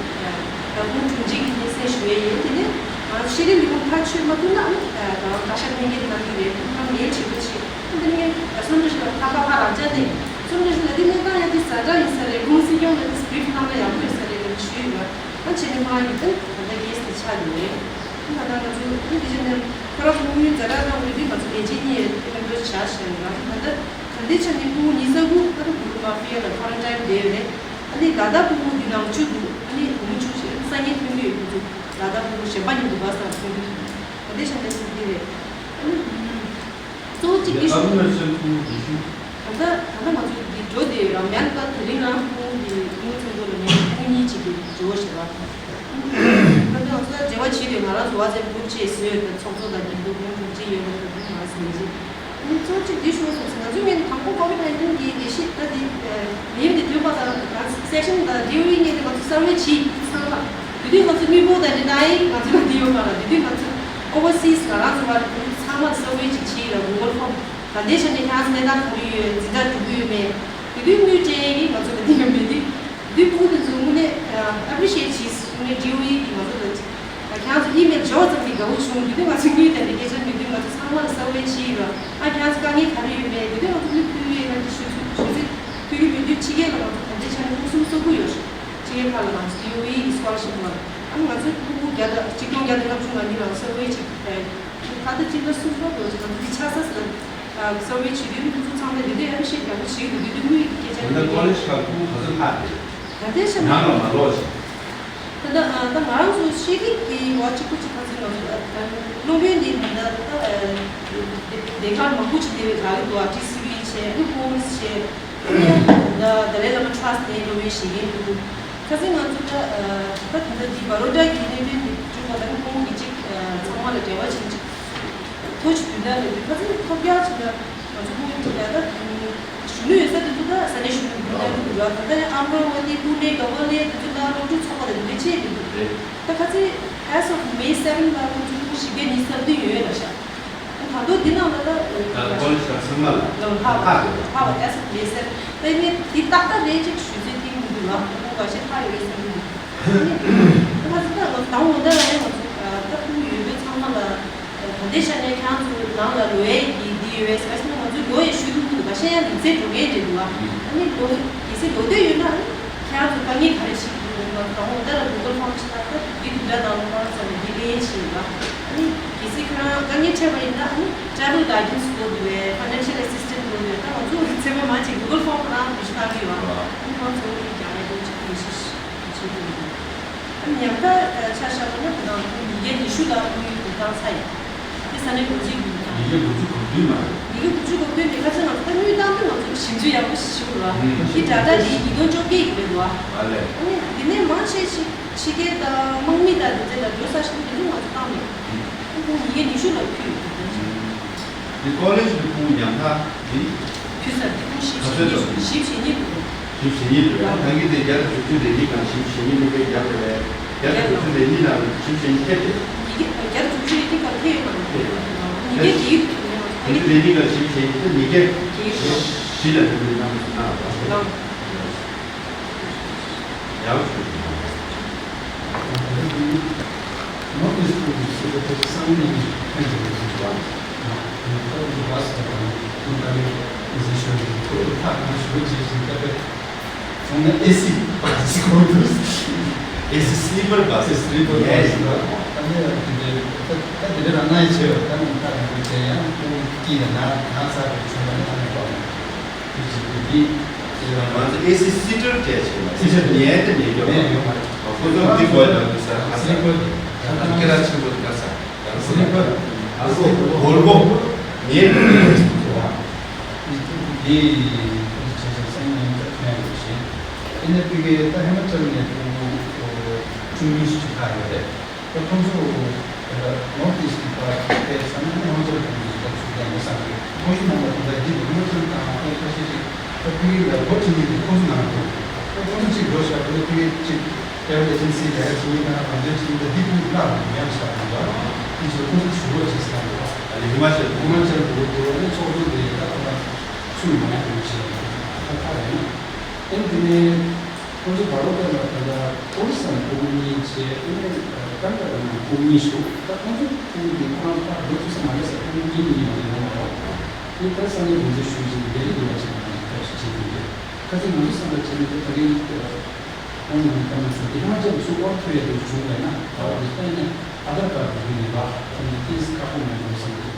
ད་ཁོང་དྲུང་ཆེ་གི་སྙན་སེང་ཞུ་ཡས་ཡིན། དེ་ནས་ང་ཤེས་རིག་ལས་ཁུངས་ཁ་ཆོད་མ་ཐུབ་ན་ཨ་ནི་ད་བཀའ་ཤག་ལྷན་རྒྱས་གནང་གི་རེད། ཁོ་ཁ་mail བྱེད་རོགས་བྱེད། ཨ་འདི་ནས་ངས་བསོད་ནམས་བཀྲ་ཤིས་ལ་ཁ་པར་ཁ་རང་ཅག་ནས་བསོད་ནམས་བཀྲ་ཤིས་ལ་འདི་གནས་སྟངས་ཡང་དེ་ཛ་དྲག་ཡིན་ས་རེད། ཁོང་སྲིད་སྐྱོང་ལ་དེ་brief གནང་ན་ཡག་པོ་ཡོད་ས་རེད་ལབ་ཞུས་ཡོད། ཨ་བྱས་ནས་ཁོ་རང་གིས་ཨ་ད་ལྟ་case དེ་ཆགས་ཡོད་རེད། ཨ་ད་ལྟ་ང་ཚོ་ཨ་དེ་བྱས་ནས་ཁོ་རང་ཚོ་དངུལ་ཛ་དྲག་གནང་དགོས་དུས་ང་ཚོ་ལས་བྱེད་གཉིས་ཡོད་དེ་ནས་འགྲོ་བྱ་བྱས་ཡོད། ཨ་ད་ལྟ་ད་ལྟའི་ཆ་ནས་ཕྲུ་གུ་ཉི་ཤུ་རྩ་དགུ་ཨ་ད་Gurgaon Mafia ལ་quarantine བསྡད་ཡོད་རེད། ཨ་ནི་ད་ལྟ་ཕྲུ་གུ་འདི་ནང་བཅུ་འདུག་ཨ་ནི་སྒོར་མོ་བཅུ་ཞིག་ཨ་ནི་སང་ཉིན་ཐོན་གྱི་ཡོད། ཁོ་ཚོ་ད་ལྟ་ཕྲུ་གུ་གཞན་པ་གཉིས་འདུག་པ་སང་ཐོན་གྱི་འདུག་ད་ལྟའི་ཆ་ནས་ཟེར་གྱི་རེད། ཨ་ནི་གཙོ་བོ་གཅིག་དེ་ཨ་ནི་ཕྲུ་གུ་ཉི་ཤུ། ད་ལྟ་ད་ལྟ་ང་ཚོ་འདི་འགྲོ་བསྡད་ཡོད་ར། མེད་ན་ད་དེ་རིང་རང་ཕྲུ་གུ་འདི་ཕྲུ་གུ་ཚོ་ལ་ངས་ཕྲུ་གུ་གཉིས་ཅིག་གི་འགྲོ་བཞག་ར། ད་ལྟ་ང་ཚོ་ད་འབྲེལ་བ་བྱེད་དུས་ང་རང་ཚོ་WhatsApp group ཅིག་བཟོས་ཡོད། ད་ཚོགས་གཙོ་དང་འགན་འཛིན་ཁོང་དྲུང་ཆེ་ཡོད་རེད། ད་དུང་ང་ཚོ་ལས་བྱེད་ཨ་ནི་གཙོ་བོ་གཅིག་འདི་ཞུ་སོང་ཟེར། ང་ཚོའི་ངོས་ནས་དང་པོ་COVID nineteen གི་ལས་གཞི་ད་འདི་ལས་འདི་ཐོན་པ་དང་ད་section དང་D O E ངོས་ནས་ང་ཚོ་གསར་བའི་ཇི་ཚང་མ་དེ་དུས་ང་ཚོ་དངུལ་ཕོགས་དང་འདི་ད་ཡིན་ང་ཚོ་ལ་འདི་ཡོད་མ་རེད། དེ་དུས་ང་ཚོ་overseas ང་རང་ཚོ་བར་དུ་ཚང་མ་གསར་བའི་ཇི་བྱས་ཡོད། Google Form ད་ལྟའི་ཆ་ནས་ཁྱེད་རང་ཚོ་གནས་སྟངས་ག་རེ་ཡོད། འཛིན་གྲྭ་འགྲོ་གི་ཡོད་མེད། དེ་དུས་དངུལ་སྤྲད་ཡས་ཀྱི་ང་ཚོ་ལ་འདི་ཡོད་མེད་དེ། དེ་དུས་ཕྲུ་གུ་དེ་ཚོ་དངོས་གནས་appreciate བྱས། དངོས་གནས་D O E གིས་ང་ཚོ་ལ་ཁྱེད་རང་ཚོ་email འབྱོར་ཙམ་གྱིས་དགའ་པོ་བྱུང་། དེ་དུས་ང་ཚོ་དངུལ་དང་དེ་སྐད་ཆ་མེད་དུས་ང་ཚོ་ཚང་མ་ལ་གསར་བའི་ཇི་ཡོད། ཨ་ཁྱེད་རང་ཚོ་དཀའ་ངལ་ག་རེ་ཡོད་མེད། དེ་དུས་ང་ཚོ་དངུལ་ཕུལ་ཡས་ལ་འདི་ཞུ་ཚུལ་ཞུ་ཚིག་ཕུལ་གྱི་མེད་དུས་ཕྱི་རྒྱལ་ལ་ང་ཚོ་ད་ལྟའི་ཆ་ནས་ཕྲུ་གུ་སུམ་ཅུ་སོ་དགུ་ཡོད་རེད། ཕྱི་རྒྱལ་ཁག་ལ་ང་ཚོ་D O E གི་scholarship ལ། ཨ་ནི་ང་ཚོའི་ཕྲུ་གུ་བརྒྱ་དང་ཆིག་སྟོང་བརྒྱ་དང་ལྔ་བཅུ་ང་གཉིས་ལ་གསར་བའི་ཇི་ད་ལྟ་སྤྱི་ཟླ་གསུམ་པ་དུ་ང་ཚོ་འདི་ཆགས་ས་ཟེར། གསར་བའི་ཇི་དུས་ཕྲུ་གུ་ཚང་མས་འདི་དུས་appreciate ཡག་པོ་བྱེད་ཀྱི་འདུག་དེ་དུས་དངུལ་གྱི་སྐད་ཆ་ད་ལྟ་ཀོ་ལེཇ་ཁག་ཕྲུ་གུ་ག་ཚོད་ལྷག་རེད། ད་ལྟའི་ཆ་ནང་ལ་མ་ལོག་ཅིག་ད་ལྟ་ཨ་ད་ང་རང་ཚོ་ཤེས་རིག་གི་འོག་གཅིག་པུ་གཅིག་ཁ་ཚིག་ང་ཚོ་ཨ་སློབ་དཔོན་འདི་ད་ལྟ་ད་ལྟ་ཨ་སྡེ་ཁག་མང་པོ་ཅིག་དེ་བས་ལ་ཡོད་འདུག་ཨ་ཊི་སི་བི་བྱས་ཨ་ནི་ཧོམ་བྱས་ཨ་ནི་ད་ལྟ་དཱ་ལའི་བླ་མ་ཊ་རསི་ཊི་ནས་སློབ་དཔོན་བཞེས་མཁན་འདུག་ཁ་སང་ང་ཚོ་ད་ཨ་ད་ད་ལྟ་འདི་བ་རོ་ཊ་གི་གནད་དོན་འདི་བསྐྲུན་པ་དང་ཁོང་གི་ཅིག་ཨ་ཚང་མ་ལ་འབྲེལ་བ་བྱེད་ཅིག་ཐོ་ཅིག་བསྡུས་ན་རེད་འདུག་ཁ་སང་ཐོ་རྒྱག་ཅིག་ལ་ ང་ཚོ་ཁོང་ཚོ་ད་ལྟ་གཞོན་ནུ་ཡོད་ས་དེ་ཚོ་ད་ས་གནས་གཞོན་ནུ་འདུག་ལ་འདུག་ལ། ད་ལྟ་ཨམ་ར་ཝ་ཏི། པུ་ནེ། ག་བ་ལེ་དེ་ཚོ་ད་སློབ་ཕྲུག་ཚོགས་པ་དེ་འདུག་ལས་བྱེད་དེ་འདུག། ད་ཁ་ཚེ་as of May seven ལ་ཁོང་ཚོ་ཁོང་བཞི་བརྒྱ་ཉི་ཤུ་རྩ་བདུན་ཡོད་ལ་ཤག། ད་མདོ་འདི་ནང་ལ་ད་ད་ཀོ་ལེ་ཇི་ནང་ཚང་མ་ལ་ལ་ཧ་ཧ་ཧ་as of May seven། ད་ངས་འདི་ཏག་ཏག་རེད་ཅིག་ཞུ་ཚེ་ཐིག་མི་འདུག་ལ། ཁོང་ག་ཤེད་ཧ་ཡོད་རེད་བསམ་གི་འདུག། ད་ང་ཚོ་ད་ང་ཚོ་ད་ང་ཚོ་ད་ཕུལ་ཡོད་པའི་ཚང་མ་ལ། ད་ལྟའི་ཆ་ནས་ཁྱེད་རང་ཚོ་ནང་ལ་ལོ་ཡས་ཀྱི་འདི་ཡོད་ཟེར་བ་ཞིག་ན། ང་ཚོས་ལོ་ཡས་ཞུ་ཐུབ་ཀྱི་འདུག་ག་ཤེད་ཡང་ཡིག་ཚད་འགྲོ་མཁན་རེད་འདུག་ག། ཨ་ནི་ལོ་གལ་སྲིད་ལོ་དུས་ཡོད་ན་ཨ་ནི་ཁྱེད་རང་ཚོ་དཀའ་ངལ་ག་རེ་ཞིག་ཡོད་ན་ད་ང་ཚོ་ད་ལ་Google Form ཞིག་ལ་ད་འདི་འདི་འདྲ་ནང་ལ་ཁོ་རང་ཚོ་ནས་འདི་ལེན་བྱེད་འདུག་ག། ཨ་ནི་གལ་སྲིད་ཁྱེད་རང་དཀའ་ངལ་འཕྲད་པ་ཡིན་ན་ཨ་ནི་travel guidance དགོས་འདུག་བས། financial assistance དགོས་འདུག་བས། ད་ང་ཚོ་ཚད་མ་མང་ཆེ་Google Form ནང་བེད་སྤྱོད་བཏང་གི་ཡོད། ཨ་ནི་ཁོང་ཚོ་གི་རྒྱ་ལས་དོན་ཆེད་དུ་ཞིག་བྱེད་དགོས་འདུག། ཉམས་ཁ་ཆ་བཞག་པ་ན་ད་ལྟ་ཉིས་བརྒྱ་ཉི་ཤུ་ལ་དངུལ་བསྡུ་སྟངས་ཚར་ཡིན། དེ་ས་གནས་སྒོ་འབྱེད་དགོས་ཀྱི་རེད། ཉིས་བརྒྱ་དགུ་བཅུ་གོ་བདུན་མ་རེད། ཉིས་བརྒྱ་དགུ་བཅུ་གོ་བདུན་དེ་ཁ་ཚ་ང་ཚོ་ད་དངུལ་བཏང་དུས་ང་ཚོ་ཞིབ་འཇུག་ཡག་པོ་ཞིག་བྱེད་དགོས་རེད་བ། ཨུམ། དེ་data དེ་ཉིས་སྟོང་བཅོ་བརྒྱད་ཀྱི་རེད་བ། ཨ་ལས། ཨ་ནི་དེ་ནས་མང་ཆེ་ཞིག་ཕྱི་རྒྱལ་དང་དམག་མི་དང་དེ་ཚོ་ལ་འགྲོ་ས་ཞིག་དེ་ཚོ་ང་ཚོ་བཏང་མེད། ཨུམ། ཁོང་ཉིས་བརྒྱ་ཉི་ཤུ་ལ་ཕུལ་ཡོད་དེ་ཚོ། ཨུམ། འདི་ཀོ་ལེ་ཇི་གི་ཁོང་ཉམས་ཐག་འདི། ཕུལ་ས་དེ་ཁོང་ཞིབ་ག་ཚོད་བྱེད་ཉེས་འདུག། ཞིབ་བྱེད་ཉེས་འདུག། ཞིབ་བྱེད་ཉེས་འདུག་ཡང་ད་གིན་དེ་བརྒྱ་དང་དྲུག་ཅུ་རེ་གཉིས་སྒང་ཞིབ་བྱེད་ཉེས་སླེབས་པའི་རྒྱབ་རེད། བརྒྱ་དང་དྲུག་ཅུ་རེ་གཉིས་ནང་ཞིབ་བྱེད་ཉེས་ཐེབས་ཏེ། ཉིས་བརྒྱ་བརྒྱ་དང་དྲུག་ཅུ་རེ་གཉིས་སྒང་ཐེབས་ཡོད་མ་རེད། ཐེབས་ཡོད་མ་རེད། ཉིས་བརྒྱ་བརྒྱད་ཅུ་རེ་གཉིས་སྒང་ཞིབ་བྱེད་ཉེས་ཐེབས་ཉིས་བརྒྱ་བཞི་ལ་ཐེབས་ནས་གནང་གནང་བ། ཡག་པོ་བྱུང་། North East ཁུལ་གྱི་སྲིད་པ་ཁོ་ཚོ་སང་ཉིན་ཕན་ཚུན་ལ་ཞུགས་པ། ད་ལྟ་ཁོ་ཚོ་བ་སི་ལ་ཁོང་ཁོང་ཏཱ་ལའི་ཟི་ཤོར་ནས་ཁོ་ཚོ་ཐག་གང་ཞུ་རྒྱུ་ཞིག་ད་པས། སོང་ན་ཨེ་སི་བ་སི་ཁོ་ཚོ། ཨེ་སི་སི་ལི་པར་བ་སི། སི་ལི་པར་བ་སི་ལ། ད་ནི་དེ་འདྲ་ད་དེ་འདྲ་རང་ན་ཡི་ཆེ་བ་ད་ནི་ཐག་རིང་པོ་བྱས་ཡང་ཁོང་སྐྱིད་ལ་ན་ན་ས་རེ་བྱུང་བ་ནི་ཨ་ནི་བ། ང་ཚོ་ཨེ་སི་སི་ཊར་བཅས་བྱས་ལ་སི་ཊར་ཉལ་ཏེ་མེད་ཀྱང་ཁོ་ཚོ་འདི་དགོས་ལ་འདུག་ས་ཁ་ས་སྐད་གྲགས་ཆེན་པོ་འདུག་ས་ཡང་སི་ཊར་སྒོར་སྒོ་ཉལ་ཏེ་མེད་ཀྱང་ཁོ་ཚོ་འདི་ཁོ་ཚོ་བྱས་བྱས་སང་ཉིན་ད་ཐོན་ཡོད་ཞེས་ཨེ་ནས་པི་གེ་ད་ཧི་མ་ཅལ་ནས་ཁོང་ཁྲིམས་ཡིག་ཞིག་ཆགས་ཡོད་རེད། ད་ཁོང་ཚོ་ནོར་ཨིསྟ་གི་པར་དེ་ས་ན་ཧོང་ཅོར་ཁོང་ཚོ་ད་ཚུགས་ཀྱང་མི་བསམ་གི། ཁོང་ཚོ་ནང་ལ་ད་ལྟ་འདི་ཧོང་ཅོར་དང་ཁོང་ཁ་ཤས་ཤིག་ད་ཕི་གི་ལ་བོ་ཁྲིད་ནི་དེ་ཁོང་ཚོ་ནང་དུ་ད་ཁོང་ཚོ་གཅིག་འགྲོ་ཤག་ཁོང་ཚོ་ཕི་གི་གཅིག་ཊེ་རལ་ཨེ་ཇེན་སི་ལ་ཡ་ཁྲིད་ནི་དང་ང་ཚོའི་ཁྲིད་ནི་ད་འདི་ཁོང་ཚོ་ལ་ཉམས་ཤག་ད་འདི་ཚོ་ཁོང་ཚོ་ཞུ་རོགས་བྱེད་ས་ཡོད་པ། ཨ་ནི་ཧི་མ་ཅལ་ཧི་མ་ཅལ་དུ་དུ་ཨ་ནི་ཚོགས་འདུ་དེ་ད་ཁོང་ཚོ་ཚུགས་མ་ཡོང་བྱས་ད་ཁ་ཁ་རེད་ན་ཨེ་འདི་ནས། ཁོང་ཚོ་བར་ལོག་པའི་ནང་ད་ལྟ་ཨོ་རི་ས་ནས་ཕྲུ་གུ་གཉིས་བྱས་ཨེ་ནས་ཀ་ན་ཌ་ནང་ཕྲུ་གུ་གཉིས་ཞུགས། ད་ཁོང་ཚོ་ཕྲུ་གུ་དེ་ཁོ་རང་ཕར་འགྲོ་ཐུབ་ས་མ་རེད་ཟེར། ཕྲུ་གུ་གཉིས་གཉིས་ཡོང་ཡོང་མ་རེད། ཨེ་ད་ས་ནས་ཁོང་ཚོ་ཞུགས་བྱས་ལས་རིགས་འདི་བ་ཞིག་ནང་ཐོག་ཞིག་བྱེད་ཐུབ་ཀྱི། ཁ་སང་ང་ཚོ་བསམ་པ་བྱས་ནས་ད་གིན་ཁོང་ནང་ལ་ལྟ་མ་ཚོ་དེ་ཧི་མ་ཅལ་ཚུར་དབོར་ཐུབ་ཡ་དེ་བྱུང་བས་ན་ད་བར་དུ་ད་ནས་ཨ་དར་ཀར་དུ་ཡིན་ནས་བ་ཁོང་ཚོ་ཏིས་ཁག་པོ་མ་ཡིན་པ་བསམ་གྱི།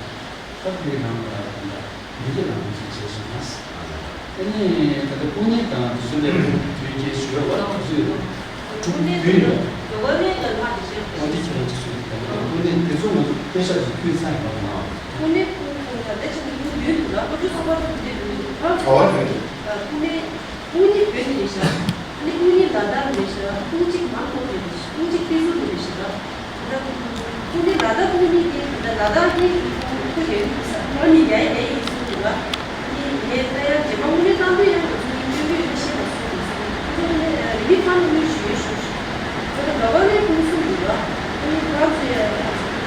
ད་ཁོའི་ནང་ལ་ད་ལྟ་མི་སྐྱེ་ལ་ངོས་འཛིན་བྱས་སོང་ན། ཨ་ནི་ད་ལྟ་ཕུ་ནེ་དང་དེ་ཚོ་ལས་ཁུངས་དོན་རྐྱེན་ཞུ་བའི་བར་དུ་ཚུད་ཡོད། ཕུ་ནེ་དེ་ལ་ག་བ་ནེ་ལ་ལྷག་གི་ཞེས་པ་དེ་ཁྱེད་རང་ཚོ་ཚུད་ཡོད། ད་ལྟ་ཕུ་ནེ་དེ་ཚོ་ང་ཚོ་པེ་ཤག་ཅིག་ཕུལ་ཚར་ཡོད་པ་ན། ཕུ་ནེ་ཁུལ་ཁུལ་ད་ལྟ་ཅིག་ཡུལ་ཡུལ་དུ་ལ་ཁོ་ཚོ་སོ་པ་དུ་དེ་རུ་ཁོ་ཚོ་ཕུ་ནེ་ཕུ་ནེ་བོད་ནས་ཤར། ཨ་ནི་ཀུན་གཉིས་ལ་དྭགས་རེད་ཤག་ཀུན་གཅིག་མང་པོ་རེད། ཀུན་གཅིག་ཏི་ཟུར་རེད་ཤག་ད་ཀུན་གཉིས་ལ་དྭགས་ཀུན་གཉིས་ཀྱི་ད་ལ་དྭགས་ཀྱི་ཁོ་རེད་ས་ཁོ་ནི་ཡ་ཡ་ཡིན་ཟེར་འདུག་ལ། ཨ་ནི་ངས་ད་ཡང་རྗེས་མ་དངོས་གནས་བཏང་དུས་ཡང་ང་ཚོ་གི་སྐྱོན་བརྗོད་ཡང་བཤད་མ་སོང་ཟེར། ཁོ་ཚོ་ནི་རི་ལིཕ་ཕན་དངུལ་ཞུ་ཡས་ཞུ་ཞུ། ཁོ་ཚོ་ག་བ་ནས་ཁོང་གསུམ་འདུག་ལ། ཨ་ནི་ཁོ་རང་ཚོ་ཡ་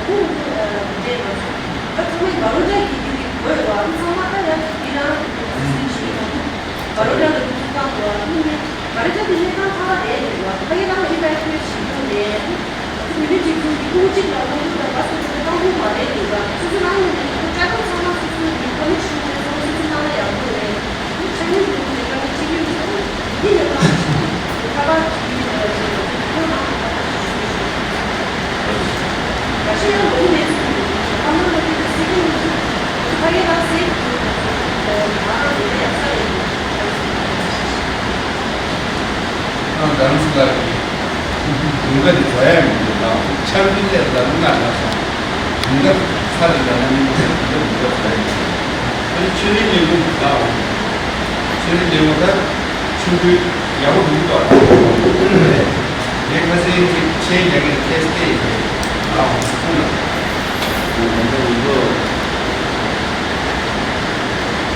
ཁོ་ཚོ་ད་ཚང་མས་མ་རོ་ཅག་གི་དེ་རིགས་དགོས་ཡོད་ལ། ཨ་ནི་ཚང་མ་ད་ཡ་དེ་རང་སེམས་ཤེས་ཡོང་། བར་ལ་ལ་ལུག་ཏུ་བཏང་བ་ནི་མེད། བར་ལ་ལ་ལུག་ཏུ་བཏང་ཐ་བ་རེད་ལས་བ་ཕ་གི་རང་ཨི་བའི་ཁོའི་བྱེད་རྒྱུ་ནས་ང་ཚོ་མི་རིགས་གཅིག་མཚུངས་ཀྱི་ཕྲུ་གུ་གཅིག་ལ་སློབ་ཕྲུག་དང་བ་སོ་སོ་བཏང་ཐུབ་མ་རེད་ལས་བ་སོ་སོ་རང་ངོས་ནས་ཁོ་སྐྲ་དོག་ཚང་མ་སོ་སོ་ཡི་ཁོ་ནི་ཤུགས་ནས་ཚང་མ་སོ་སོ་གནང་ན་ཡག་པོ་རེད། ནི་ཆ་སྙོམས་ཀྱི་ངོས་ནས་དཀའ་ངལ་འཕྲད་ཀྱི་ཡོད་ས་རེད། འདི་ནས་བཏང་ཁ་པར་གྱིས་ཁོ་རང་ཁ་པར་གྱིས་ཞུ་ཞུ། ཨང་། རྡ་རམ་ས་ལ་གི་དུང་དཀར་དེ་བཟོ་ཡ་མི་འདུག་ལ། འཆར་ལྡན་ལས་ལ་ལྔ་ལ་སོང་། དུང་དཀར་ས་རེ་ལ་ལ་མི་འདུག་ས་དུང་དཀར་དུང་དཀར་བཟོ་ཡ་མི་འདུག་ཨ་ནི་ཆོས་རིག་ལས་ཁུངས་ལ་འོང་། ཆོས་རིག་ལས་ཁུངས་ད་ཆུང་དུས་ཡག་པོ་མི་འདུག་ཨ། ངས་ཁ་སང་ཅིག་ཆེད་རྒྱག་གི་ཁེ་སི་ཏེ་ཡིན་ཨ་འོང་སོང་ལ། ང་ད་ཡིན་འགྲོ།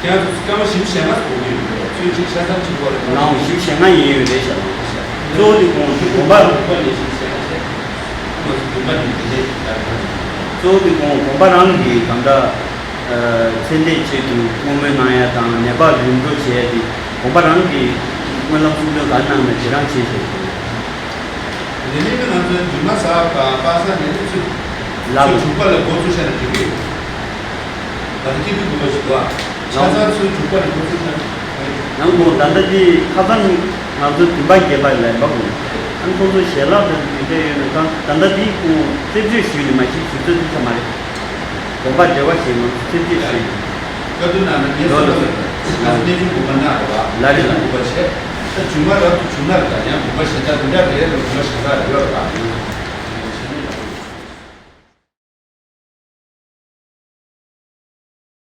ཁྱེད་རང་ཚོ་སྐར་མ་བཞི་བཅུ་ཞེ་ལྔ་གོ་གི་ཡོད་རེད། ཚོད་ཅིག་ཆ་ཚང་ཅིག་གོ་རེད། ནའང་བཞི་བཅུ་ཞེ་ལྔ་ཡིན་ཡོད་རེད་ཤག་གཙོ་བོ་དེ་ཁོང་དགོན་པ། དགོན་པ་ནས་བཞི་བཅུ་ཞེ་ལྔ་བྱས། ཁོང་ཚོ་དགོན་པ་ནས་དེ་འདྲའི་ལྟར་གནང་། གཙོ་བོ་དེ་ཁོང་དགོན་པ་རང་གི་གང་འདྲ་ཚེ་འདས་ཆེད་དུ་བསྔོ་སྨོན་གནང་ཡ་དང་ནད་པ་རིམ་གྲོ་བྱས་ཏེ་དགོན་པ་རང་གི་སྨོན་ལམ་གསུང་འདོན་ག་གནང་ན་དེ་རང་བྱེད་ཤེས་དགོས། དེ་ནས་ང་ཚོའི་རྒྱུ་མ་ཟ་བ་པ་ས་ནས་ཚུར་ལ་ཚུར་དྲུག་པ་ལ་འགོ་ཚུགས་ཤ་ན་འགྲིག་གི་ཡོད། ད་ལྟ་སྐྱིད་སྡུག་དགོས་པ་ཞིག་འདུག་ཨ། ཆ་ཚང་ཚུར་དྲུག་པ་ལ་འགོ་ཚུགས་ཤ་ན་འགྲིག་གི་ཡོད། ཡང་ཁོང་ད་ལྟ་དེ་ཁ་སང་ང་ཚོ་བདུན་པ་བརྒྱད་པ་ལ་ཡིན་པ་གོ། ཨ་ཁོང་ཚོ་ཞལ་ལག་དང་དེ་འདྲ་ཡོད་ན་ད་ད་ལྟ་དེ་ཁོང་རྩད་གཅོད་ཞུས་ནས་མ་གཞི་ཞུ་ཚོད་ཐུབ་ས་མ་རེད། དགོན་པ་འབྲེལ་བ་བྱེད་ཡོང་རྩད་གཅོད་ཞུས། བཀའ་བསྡུར་ནང་ན་ངས་ལོ་ལོ་གསུངས་པ་ལ་ང་ཚོ་གནས་ཆུང་དགོན་པ་ནང་རེད་བ། ལ་རེད་ལ། གནས་ཆུང་དགོན་པ་བྱས། ད་རྒྱུ་མ་རབ་ཏུ་བྱུང་ན་རེད། ད་ཡང་དགོན་པ་གཞན་དག་འདི་འདྲ་རེད་ལ་དགོན་པ་གཞན་དག་རེད་བ།